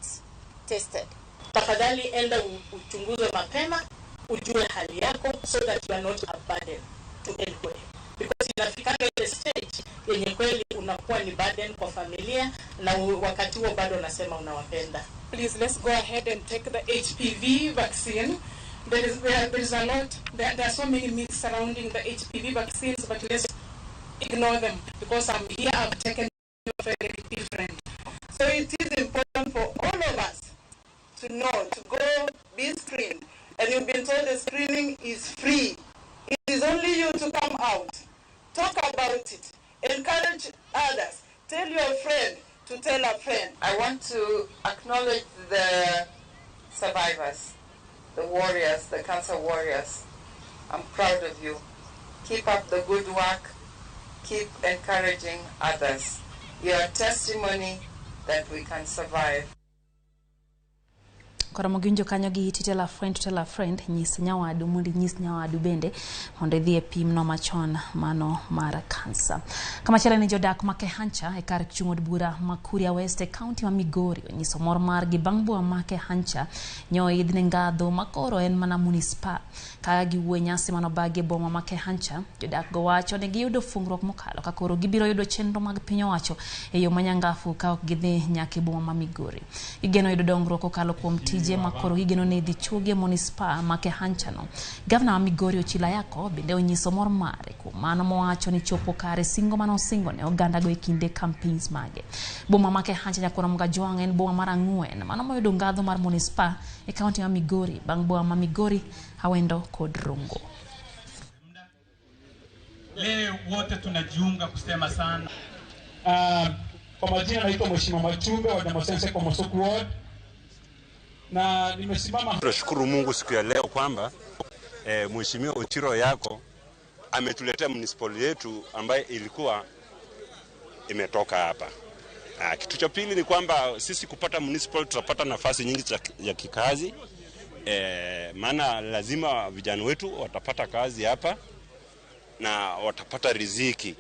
tested. Tafadhali enda uchunguzwe mapema, ujue hali yako so that you are not a burden to anybody. Because inafikanga ile stage yenye kweli unakuwa ni burden kwa familia na wakati huo bado unasema unawapenda. Please, let's go ahead and take the HPV vaccine. There is a lot, there are so many myths surrounding the HPV vaccines, but let's ignore them because I'm here, I've taken very different. So it is important for all of us to know, to go be screened. And you've been told the screening is free. It is only you to come out, talk about it, encourage others, tell your friend to tell a friend. I want to acknowledge the survivors, the warriors, the cancer warriors. I'm proud of you. Keep up the good work. Keep encouraging others. You're a testimony that we can survive. Koro moginjo kanyo gi iti tell a friend to tell a friend, nyis nyawadu mondo inyis nyawadu bende mondo idhi e pim no machon mano mar kansa. Kamachielo ni jodak ma Kehancha e kar chung' od bura ma Kuria West e kaunti ma Migori onyiso mor margi bang' boma ma Kehancha nyoidh ne ngadho ma koro en mana munispa. Ka giwuoyo e nyasi manobagi e boma ma Kehancha, jodak go wacho ni giyudo fungruok mokalo ka koro gibiro yudo chenro mag piny owacho e yo manyangafu ka ok gidhi nyaka e boma ma Migori. Gigeno yudo dongruok kokalo kuom tije tije ma koro gigeno ni idhi chuogi e manispaa ma Kehancha no. Gavana wa Migori Ochila Ayacko bende onyiso mor mare kuom mano mowacho ni chopo kare singo mane osingo ne ogandago e kinde campaigns mage. Boma ma Kehancha Nyakoro Mgajwang' en boma mar 4 mano moyudo ngadho mar manispaa e kaunti ma Migori bang' boma ma Migori, Awendo kod Rongo. Leo wote tunajiunga kusema sana. Kwa majina naitwa Mheshimiwa Machumbe wa Nyamosense kwa Mosoku Ward na nimesimama. Tunashukuru Mungu siku ya leo kwamba Mheshimiwa Ochilo Ayacko ametuletea municipal yetu ambaye ilikuwa imetoka hapa. Kitu cha pili ni kwamba sisi kupata municipal tutapata nafasi nyingi ya kikazi. Maana lazima vijana wetu watapata kazi hapa na watapata riziki.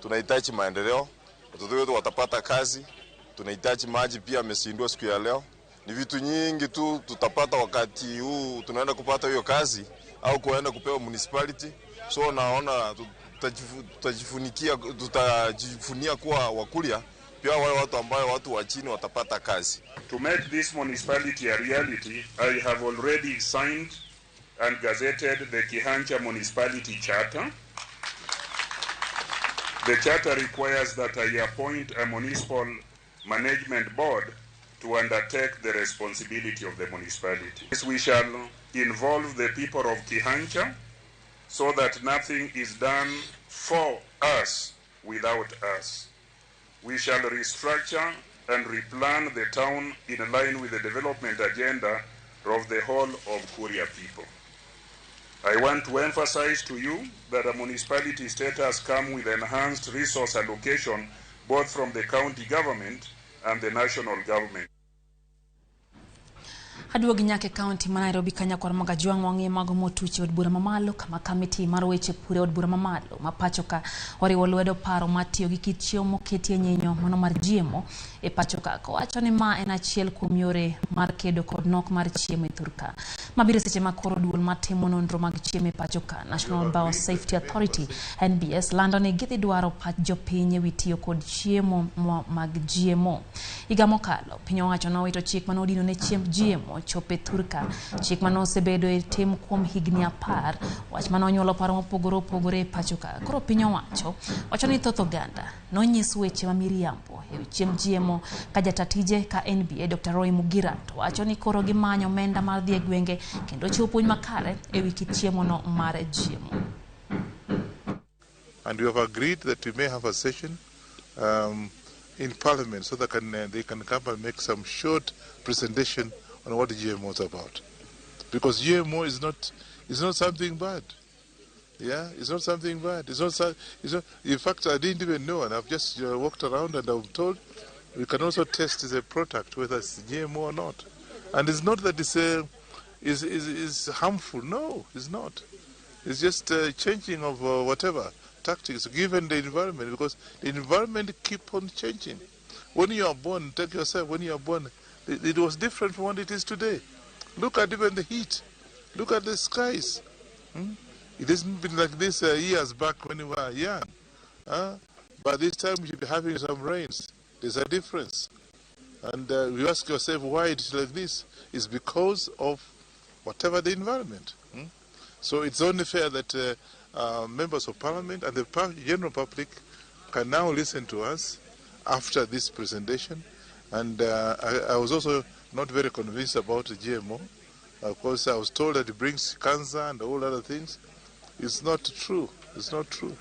Tunahitaji maendeleo, watoto wetu watapata kazi, tunahitaji maji pia amezindua siku ya leo. Ni vitu nyingi tu tutapata wakati huu tunaenda kupata hiyo kazi au kuenda kupewa municipality. So naona tutajifunia kuwa Wakuria pia wale watu ambao watu wa chini watapata kazi. To make this municipality a reality, I have already signed and gazetted the Kehancha Municipality Charter. The charter requires that I appoint a municipal management board to undertake the responsibility of the municipality. We shall involve the people of Kehancha so that nothing is done for us without us. We shall restructure and replan the town in line with the development agenda of the whole of Kuria people. I want to emphasize to you that a municipality status comes with enhanced resource allocation both from the county government and the national government. Aduogi nyaka e kaunti ma Nairobi ka nyakwar Magajwang' wang'e mago motuch e od bura mamalo kama kamiti mar weche pur e od bura mamalo ma pacho ka oriwo lwedo paro mar tiyo gi kit chiemo moketi e nyinyo mano mar GMO e pacho ka kowacho ni ma en achiel kuom yore mar kedo kod nok mar chiemo e thurka. Mabiro seche ma koro duol matimo nonro mag chiemo e pacho ka National Biosafety Authority NBS lando ni gidhi dwaro pach jopiny ewi tiyo kod chiemo mag GMO. Higa mokalo piny owacho nowito chik manodino ne chiemb GMO chope thurka, chik mane osebedo e tim kuom higni 10, wach mane onyuolo paro mopogore opogore e pacho ka. Koro piny owacho wacho ni thoth oganda nonyis weche ma miriambo ewi chiemb GMO ka jata tije ka NBA Dr. Roy Mugira to wacho ni koro gimanyo omenda mar dhi e gwenge kendo chiwo puonj makare ewi kit chiemo no mar GMO. And we have agreed that we may have a session in Parliament so that they can come and make some short presentation on what GMO is about. Because GMO is not something bad. Yeah, it's not something bad. It's not, in fact, I didn't even know, and I've just walked around and I'm told we can also test the product, whether it's GMO or not. And it's not that it's, is harmful. No, it's not. It's just changing of whatever tactics given the environment, because the environment keep on changing. When you are born, take yourself, when you are born, it was different from what it is today. Look at even the heat. Look at the skies. It hasn't been like this years back when we were young. But this time we should be having some rains. There's a difference. And you ask yourself why it's like this. It's because of whatever the environment. So it's only fair that members of parliament and the general public can now listen to us after this presentation. And I was also not very convinced about the GMO. Of course, I was told that it brings cancer and all other things. It's not true. It's not true.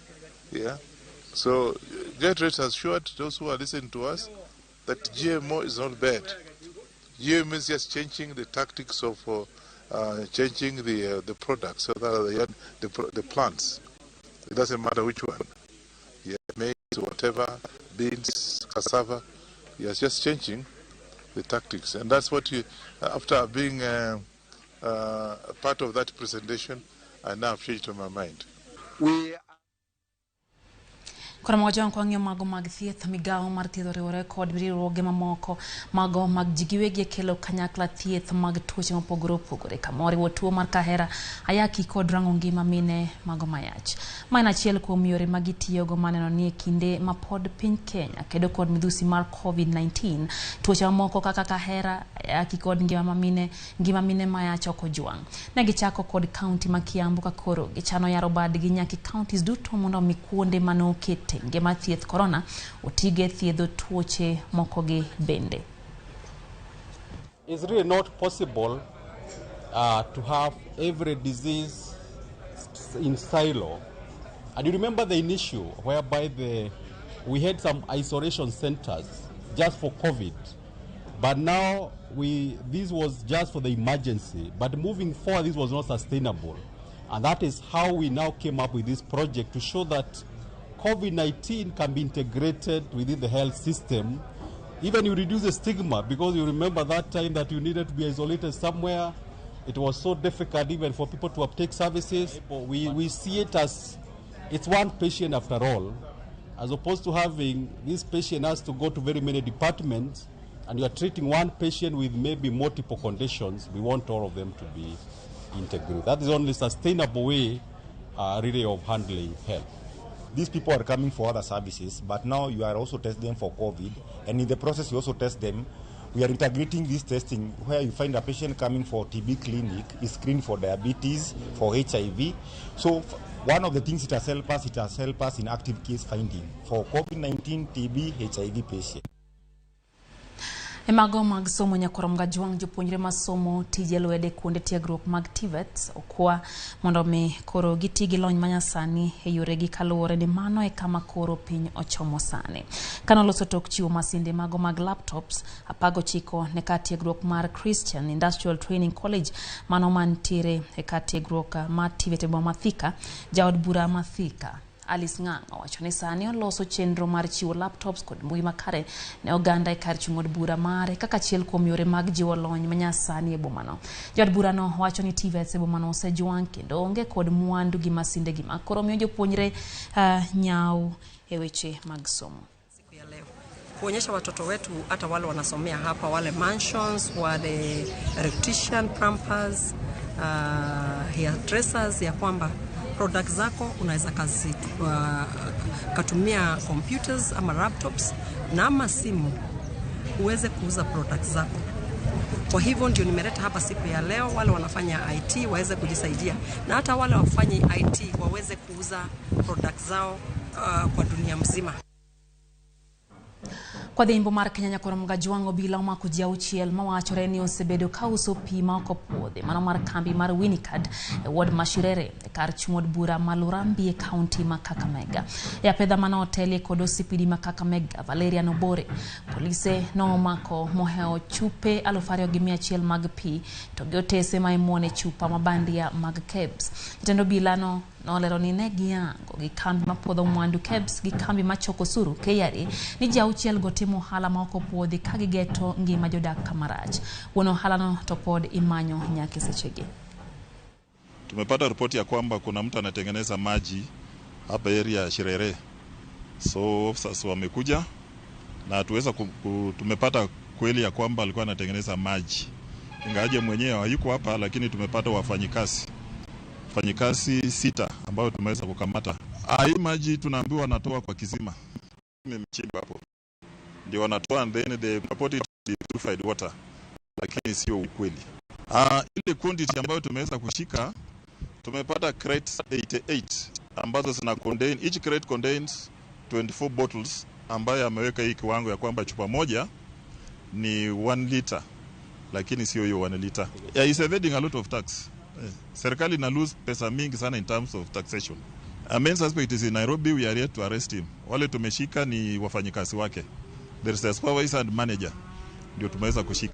Yeah. So get rest assured, those who are listening to us, that GMO is not bad. GMO is just changing the tactics of changing the products, so that the plants. It doesn't matter which one. Yeah, maize, whatever, beans, cassava. It's just changing the tactics, and that's what you. After being part of that presentation, I now have changed my mind. Koro mago kwang'iyo mago mag thieth, migawo mar thieth oriwore kod riwruoge mamoko mago mag ji giwegi e kelo kanyakla thieth mag tuoche mopogore opogore kama oriwo tuo mar kahera, ayaki kod rango ngima mine mago mayach. Ma en achiel kuom yore ma gitiyogo maneno ni e kinde ma pod piny Kenya kedo kod midhusi mar COVID-19, tuoche mamoko kaka kahera, ayaki kod ngima mine mayach ok ojwang'. Ne gichako kod kaunti ma Kiambu ka koro gichano yaro badgi nyaka e counties duto mondo omi kuonde mane oket tenge mar thieth korona otige thiedho tuoche moko gi bende. It's really not possible to have every disease in silo. And you remember the initial whereby we had some isolation centers just for COVID. But now this was just for the emergency. But moving forward, this was not sustainable. And that is how we now came up with this project to show that COVID-19 can be integrated within the health system. Even you reduce the stigma, because you remember that time that you needed to be isolated somewhere. It was so difficult even for people to obtain services. But we see it as it's one patient after all, as opposed to having this patient has to go to very many departments, and you are treating one patient with maybe multiple conditions. We want all of them to be integrated. That is the only sustainable way really of handling health. These people are coming for other services, but now you are also testing them for COVID, and in the process you also test them. We are integrating this testing where you find a patient coming for TB clinic is screened for diabetes, for HIV. So one of the things it has helped us, it has helped us in active case finding for COVID-19, TB, HIV patient. E mago mag somo nyakwar Mgajwang' jopuonjre masomo tije lwedo e kuonde tiegruok mag TVETs okwa mondo mi koro giti gi lony manyasani e yoregi kaluwore ni mano e kama koro piny ochomo sani. Kanoloso tok chiwo masinde mago mag laptops 19 ne kar tiegruok mar Christian Industrial Training College mano mantiere e kar tiegruok mar TVET e boma ma Thika, jaod bura ma Thika Alice Ng'ang'a owacho ni sani oloso chenro mar chiwo laptops kod mbui makare ne oganda e kar chung' od bura mare kaka achiel kuom yore mag jiwo lony manyasani e bomano. Jaod burano wacho ni TVETs e bomano osejwang' kendo onge kod mwandu gi masinde gi ma koro miyo jopuonjre nyawo e weche mag somo. Siku ya leo kuonyesha watoto wetu hata wale wanasomea hapa, wale mansions, wale electrician, plumbers, hairdressers, ya kwamba product zako unaweza katumia computers ama laptops na ama simu uweze kuuza product zako. Kwa hivyo ndio nimeleta hapa siku ya leo wale wanafanya IT waweze kujisaidia, na hata wale wafanye IT waweze kuuza product zao kwa dunia mzima. Kwa dhimbo mar Kenya nyakwar Mgajwang' obila omako ji auchiel mawachore ni osebedo kauso pi ma ok opuodhi mano mar kambi mar Winicard e ward ma Shirere e kar chung' od bura ma Lurambi e kaunti ma Kakamega. E apedha mane otelie kod OCPD ma Kakamega Valerian Obore, polise nomako mohewo chupe 2,100 mag pi to gi otese ma imuone chupa mabandia mag KEBS. Jatend obilano nolero ni ne giyango gi kambi mapuodho mwandu KEBS gi kambi machoko osuru KRA ni ji auchiel go timo ohala ma ok opuodhi ka gigeto ngima jodak kamarach. Wuon ohalano to pod imanyo nyaka sechegi. Tumepata ripoti ya kwamba kuna mtu anatengeneza maji hapa area ya Shirere. So officers wamekuja na tuweza tumepata kweli ya kwamba alikuwa anatengeneza maji. Ingawaje mwenyewe hayuko hapa, lakini tumepata wafanyikazi 6 ambao tumeweza kukamata. Hii maji tunaambiwa wanatoa kwa kisima. Imechimba hapo. Ndio wanatoa, and then they purport it to be purified water. Lakini sio ukweli. Ile quantity ambayo tumeweza kushika, tumepata crates 88 ambazo zina contain, each crate contains 24 bottles ambayo ameweka hii kiwango ya kwamba chupa moja ni 1 liter, lakini sio hiyo 1 liter. Yeah, it's evading a lot of tax. Serikali ina lose pesa mingi sana in terms of taxation. A main suspect is in Nairobi, we are yet to arrest him. Wale tumeshika ni wafanyikazi wake. There is a supervisor and manager. Ndio tumeweza kushika.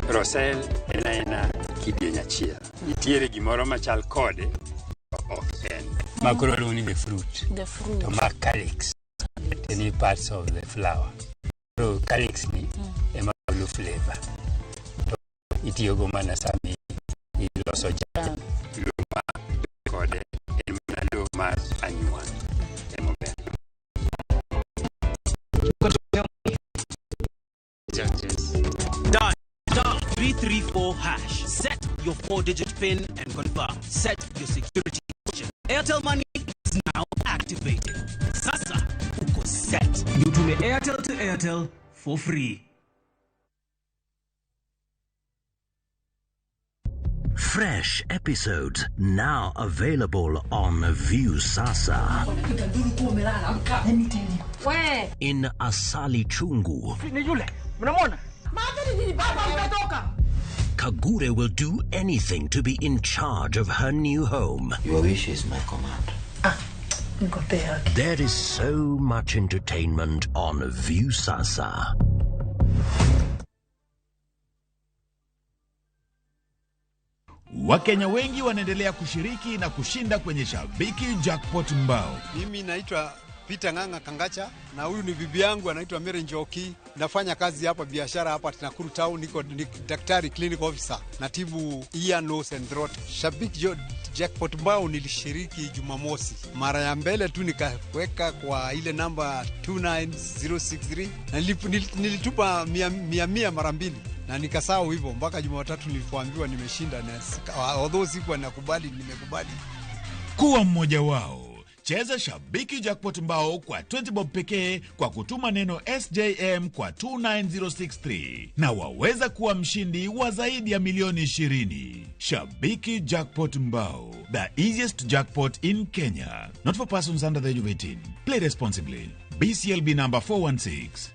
Rosel en aena kidieny achiel. Nitiere gimoro machal kode, ok en. Ma koro iluongo ni the fruit. The fruit. To ma calyx. Any parts of the flower. Koro calix ni ema golo flavor. To itiyogo mana sami iloso chak. Lowo ma kode en mana lowo mar anyuan emober. Dial star 334 hash. Set your 4-digit PIN and confirm. Set your security question. Airtel Money is now activated. Sasa uko set. Utume Airtel to Airtel for free. Fresh episodes now available on Viusasa. In Asali Chungu, Ni yule mnamwona? Kagure will do anything to be in charge of her new home. Your wish is my command. There is so much entertainment on Viusasa. Wakenya wengi wanaendelea kushiriki na kushinda kwenye Shabiki Jackpot Mbao. Mimi naitwa Peter Ng'ang'a Kangacha na huyu ni bibi yangu anaitwa Mary Njoki. Nafanya kazi hapa biashara hapa Nakuru Town, niko ni daktari clinic officer, natibu ear, nose and throat. Shabiki Jackpot Mbao nilishiriki Jumamosi, mara ya mbele tu nikaweka kwa ile namba 29063 na nilitupa mia mia mara mbili na nikasahau hivyo mpaka Jumatatu nilipoambiwa nimeshinda, na although sikuwa nakubali, nimekubali. Kuwa mmoja wao. Cheza Shabiki Jackpot Mbao kwa 20 bob pekee kwa kutuma neno SJM kwa 29063 na waweza kuwa mshindi wa zaidi ya milioni 20. Shabiki Jackpot Mbao, the easiest jackpot in Kenya. Not for persons under the age of 18. Play responsibly. BCLB number 416.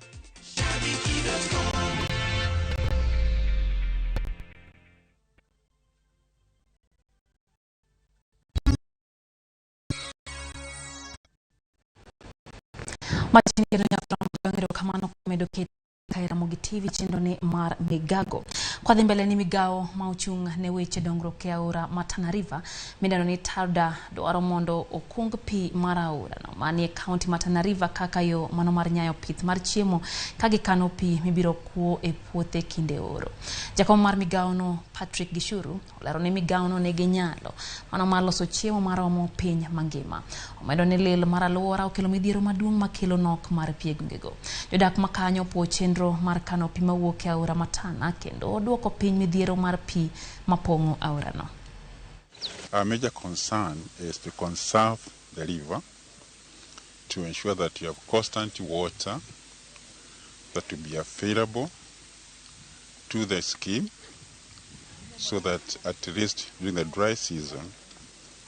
Machini kendo nyaka erokamano kuom medo ket ka Ramogi TV chenro ni mar Migago. Kwa dhi mbele ni migawo ma ochung' ne weche dongruok e aora ma Tana River midendo ni TARDA dwaro mondo okung pi mar aora no manie kaunti ma Tana River kaka yo mano mar nyayo pith mar chiemo ka gikano pi mibiro kuo e puothe kinde oro. Jakom mar migawo no Patrick Gishuru olero ni migawo no nigi nyalo mano mar loso chiemo maromo piny mangima. Omedo ni lil mar alwora okelo midhiero maduong' makelo nok mar pi e gwengego. Jodak ma kanyo opuo chenro mar kano pi mawuok e aora ma Tana kendo duoko piny midhiero mar pi mapong'o aorano. Our major concern is to conserve the river, to ensure that you have constant water that will be available to the scheme, so that at least during the dry season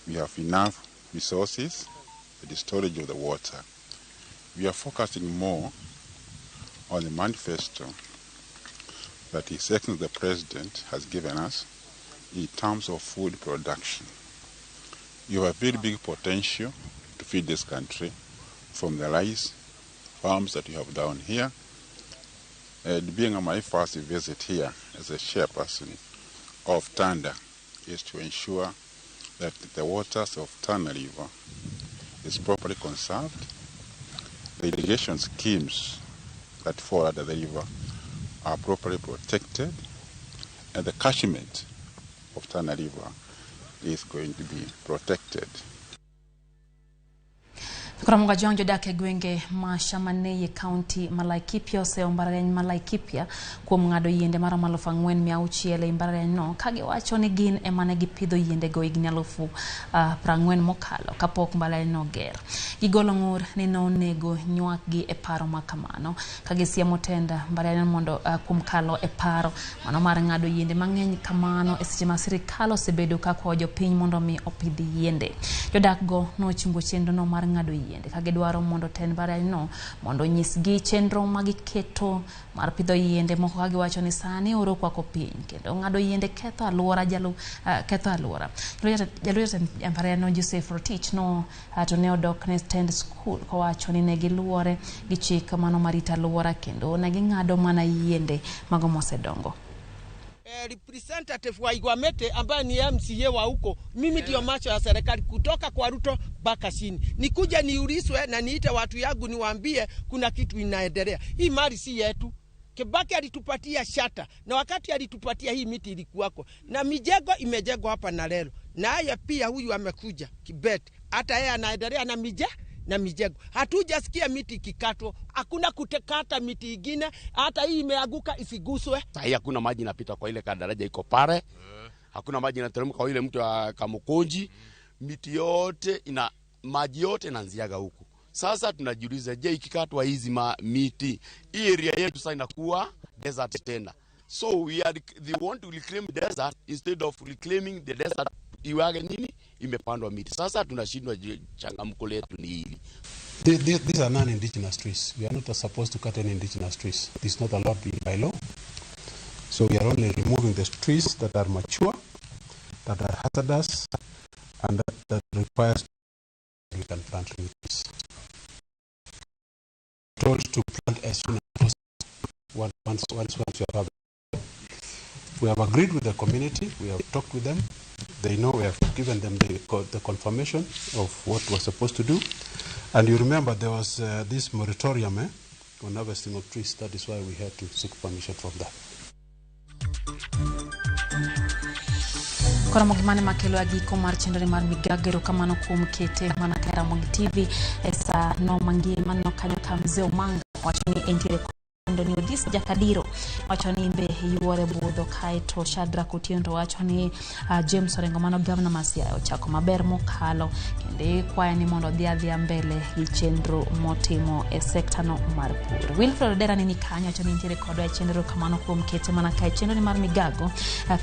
we have enough resources for the storage of the water. We are focusing more on the manifesto that His Excellency the President has given us in terms of food production. You have a very big potential to feed this country from the rice farms that you have down here. And being my first visit here as a chairperson of Tanda is to ensure that the waters of Tana River is properly conserved, the irrigation schemes that fall under the river are properly protected, and the catchment of Tana River is going to be protected. Kuramunga Jong jodak e gwenge ma Shamaneye kaunti ma Laikipia oseyo mbalariany ma Laikipia kuom ng'ado yiende maromo 4,600 e mbalariany no ka giwacho ni gin ema ne gipidho yiendego higni 40 mokalo kapok mbalariany no oger. Gigolo ng'ur ni nonego nywakgi e paro ma kamano ka gisiemo tend mbalariany mondo kuom kalo e paro mano mar ng'ado yiende mang'eny kamano e seche ma sirikal osebedo ka kwayo jopiny mondo mi opidh yiende. Jodak go nochungo chenro no mar ng'ado yiende ka gidwaro mondo tend mbalariany no mondo onyisgi chenro ma giketo mar pidho yiende moko ka giwacho ni sani oro okwako piny kendo ng'ado yiende ketho alwora. Jalup jatend mbalariany no Joseph Rotich no to ne odok ne tend skul kowacho ni ne giluwore gi chik mano marito alwora kendo ne ging'ado mana yiende mago mosedongo. Representative wa Igwamete ambaye ni MCA wa huko, mimi ndio macho ya serikali kutoka kwa Ruto mpaka chini. Nikuja niulizwe na niite watu yangu niwaambie kuna kitu inaendelea. Hii mali si yetu. Kibaki alitupatia shata na wakati alitupatia hii miti ilikuwako na mijengo imejengwa hapa na leo. Na haya pia huyu amekuja Kibet, hata yeye anaendelea na na mijengo. Hatujasikia miti ikikatwa, hakuna kutekata miti ingine, hata hii imeanguka isiguswe. Sahii hakuna maji inapita kwa ile kadaraja iko pale, hakuna maji inateremka kwa ile mto wa Kamukunji. Miti yote ina maji yote inaanziaga huku. Sasa tunajiuliza, je, ikikatwa hizi miti, hii area yetu sasa inakuwa desert tena. So we are they want to reclaim desert instead of reclaiming the desert iwage nini imepandwa miti. Sasa tunashindwa, changamko letu ni hili. These are non-indigenous trees. We are not supposed to cut any indigenous trees. This is not allowed by law. So we are only removing the trees that are mature, that are hazardous, and that requires we can plant new trees. Told to plant as soon as possible once you have. We have agreed with the community. We have talked with them. They know we have given them the confirmation of what we're supposed to do. And you remember there was this moratorium on harvesting of trees. That is why we had to seek permission from that. Koro mogimane makelo agiko mar chenro mar migago, erokamano kuom kete mana ka Ramogi TV e sa no mangima no kanyo ka mzee Omanga wacho ni entiere kondo ni Odhis Jakadiro wacho ni mbe yuore budho, kaeto Shadrack Otieno to wacho ni James Orengo mano gavana ma Siaya ochako maber mokalo kendo ikwaye ni mondo odhi adhiya mbele gi chenro motimo e sekta no mar pur. Wilfred Odera ni kanyo wacho ni nitiere kodwa e chenro kamano kuom kete mana ka e chenro ni mar migago.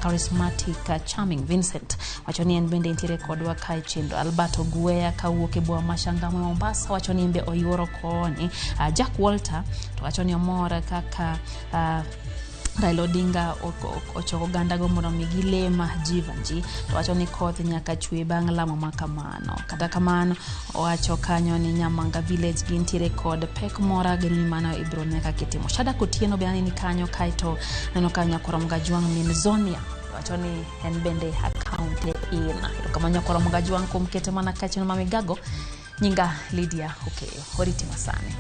Charismatic Charming Vincent wacho ni en bende nitiere kodwa ka e chenro. Alberto Gueya kawuok e boma ma Changamwe Mombasa wacho ni mbe oyuoro koni. Jack Walter to wacho ni omor kaka Raila Odinga ochoko oganda go mondo mi gilem Jivanji to wacho ni koth nyaka chwe bang' lamo ma kamano. Kata kamano owacho kanyo ni Nyamanga village gintiere kod pek mora geno ni mano ibiro ne kaka itimo. Shadrack Otieno be aneni kanyo, kaeto neno ka Nyakwar Mgajwang' min Zonia wacho ni en bende account in. Erokamano Nyakwar Mgajwang' kuom kete mana ka chenro ma migago. Nyinga Lydia Okeyo, oriti masani.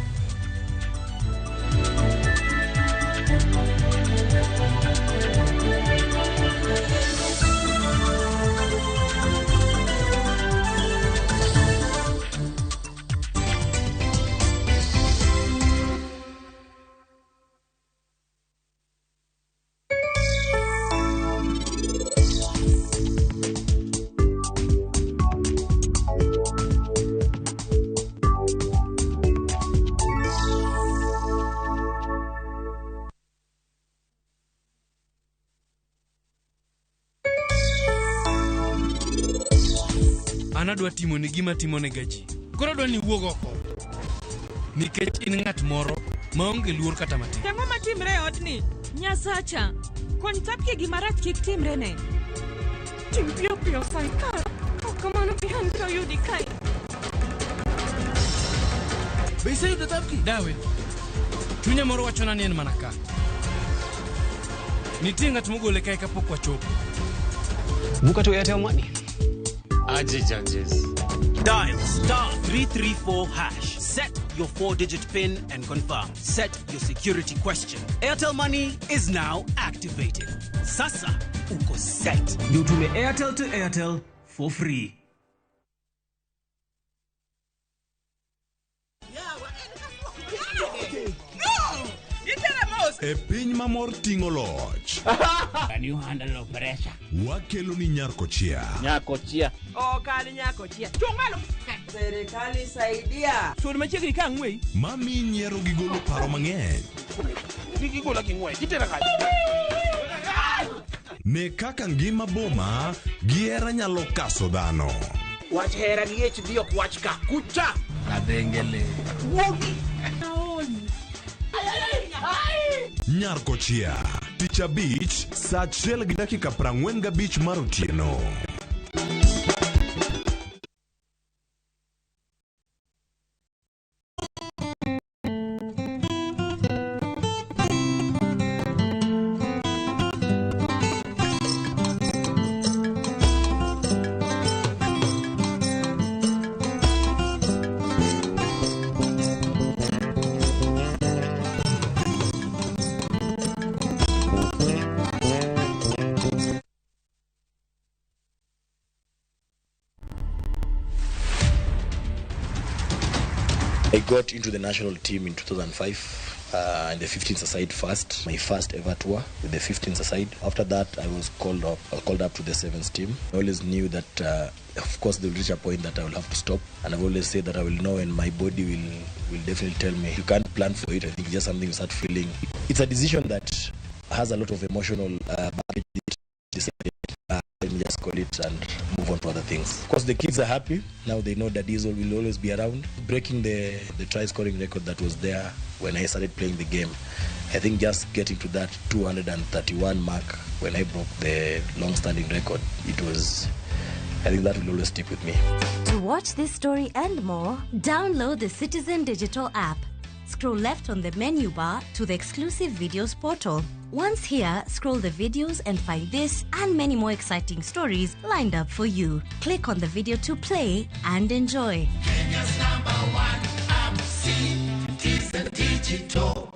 An adwa timoni gima timonega ji. Koro adwa ni iwuog oko. Nikech in ng'at moro maonge luor kata matin. Ang'o matimre e odni? Nyasacha, kony Tapie gima rach kik timre ne. Tim piyo piyo sai ka. Ok kamano Bihan biro yudi kae. Be iseyudo Tapki? Dawe. Chunya moro wachona ni en mana ka. Nitie ng'at mogole kae kapok wachopo. Buka to Airtel Money. Aje judges. Dial star 334 hash. Set your 4-digit PIN and confirm. Set your security question. Airtel Money is now activated. Sasa uko set. Ndio utume Airtel to Airtel for free. E piny mamor ting'o loch. Can you handle pressure? Wakelo ni Nyarkochia. Nyakochia. Ok an nyakochia. Chung' malo. Serikali saidia. Sud machiegni ka ang'wei. Mami nyiero gi golo paro mang'eny. Kik igola gi ng'wech. Itera kanye? Ne kaka ngima boma gi hera nyalo kaso dhano. Wach hera gi HD ok wach ka. Kucha. Kadengele. Wuogi. Nyarkochia. Tich abich saa 1:45 mar otieno. got into the national team in 2005 in the 15s aside first, my first ever tour with the 15s aside. After that, I was called up to the sevens team. I always knew that, of course, there will reach a point that I will have to stop. And I've always said that I will know, and my body will definitely tell me. You can't plan for it. I think it's just something you start feeling. It's a decision that has a lot of emotional baggage. Let me just call it and move on to other things. Of course, the kids are happy. Now they know that Diesel will always be around. Breaking the try-scoring record that was there when I started playing the game. I think just getting to that 231 mark when I broke the long-standing record, it was, I think that will always stick with me. To watch this story and more, download the Citizen Digital app. Scroll left on the menu bar to the exclusive videos portal. Once here, scroll the videos and find this and many more exciting stories lined up for you. Click on the video to play and enjoy. Kenya's number one app, Citizen Digital.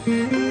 Mm-hmm.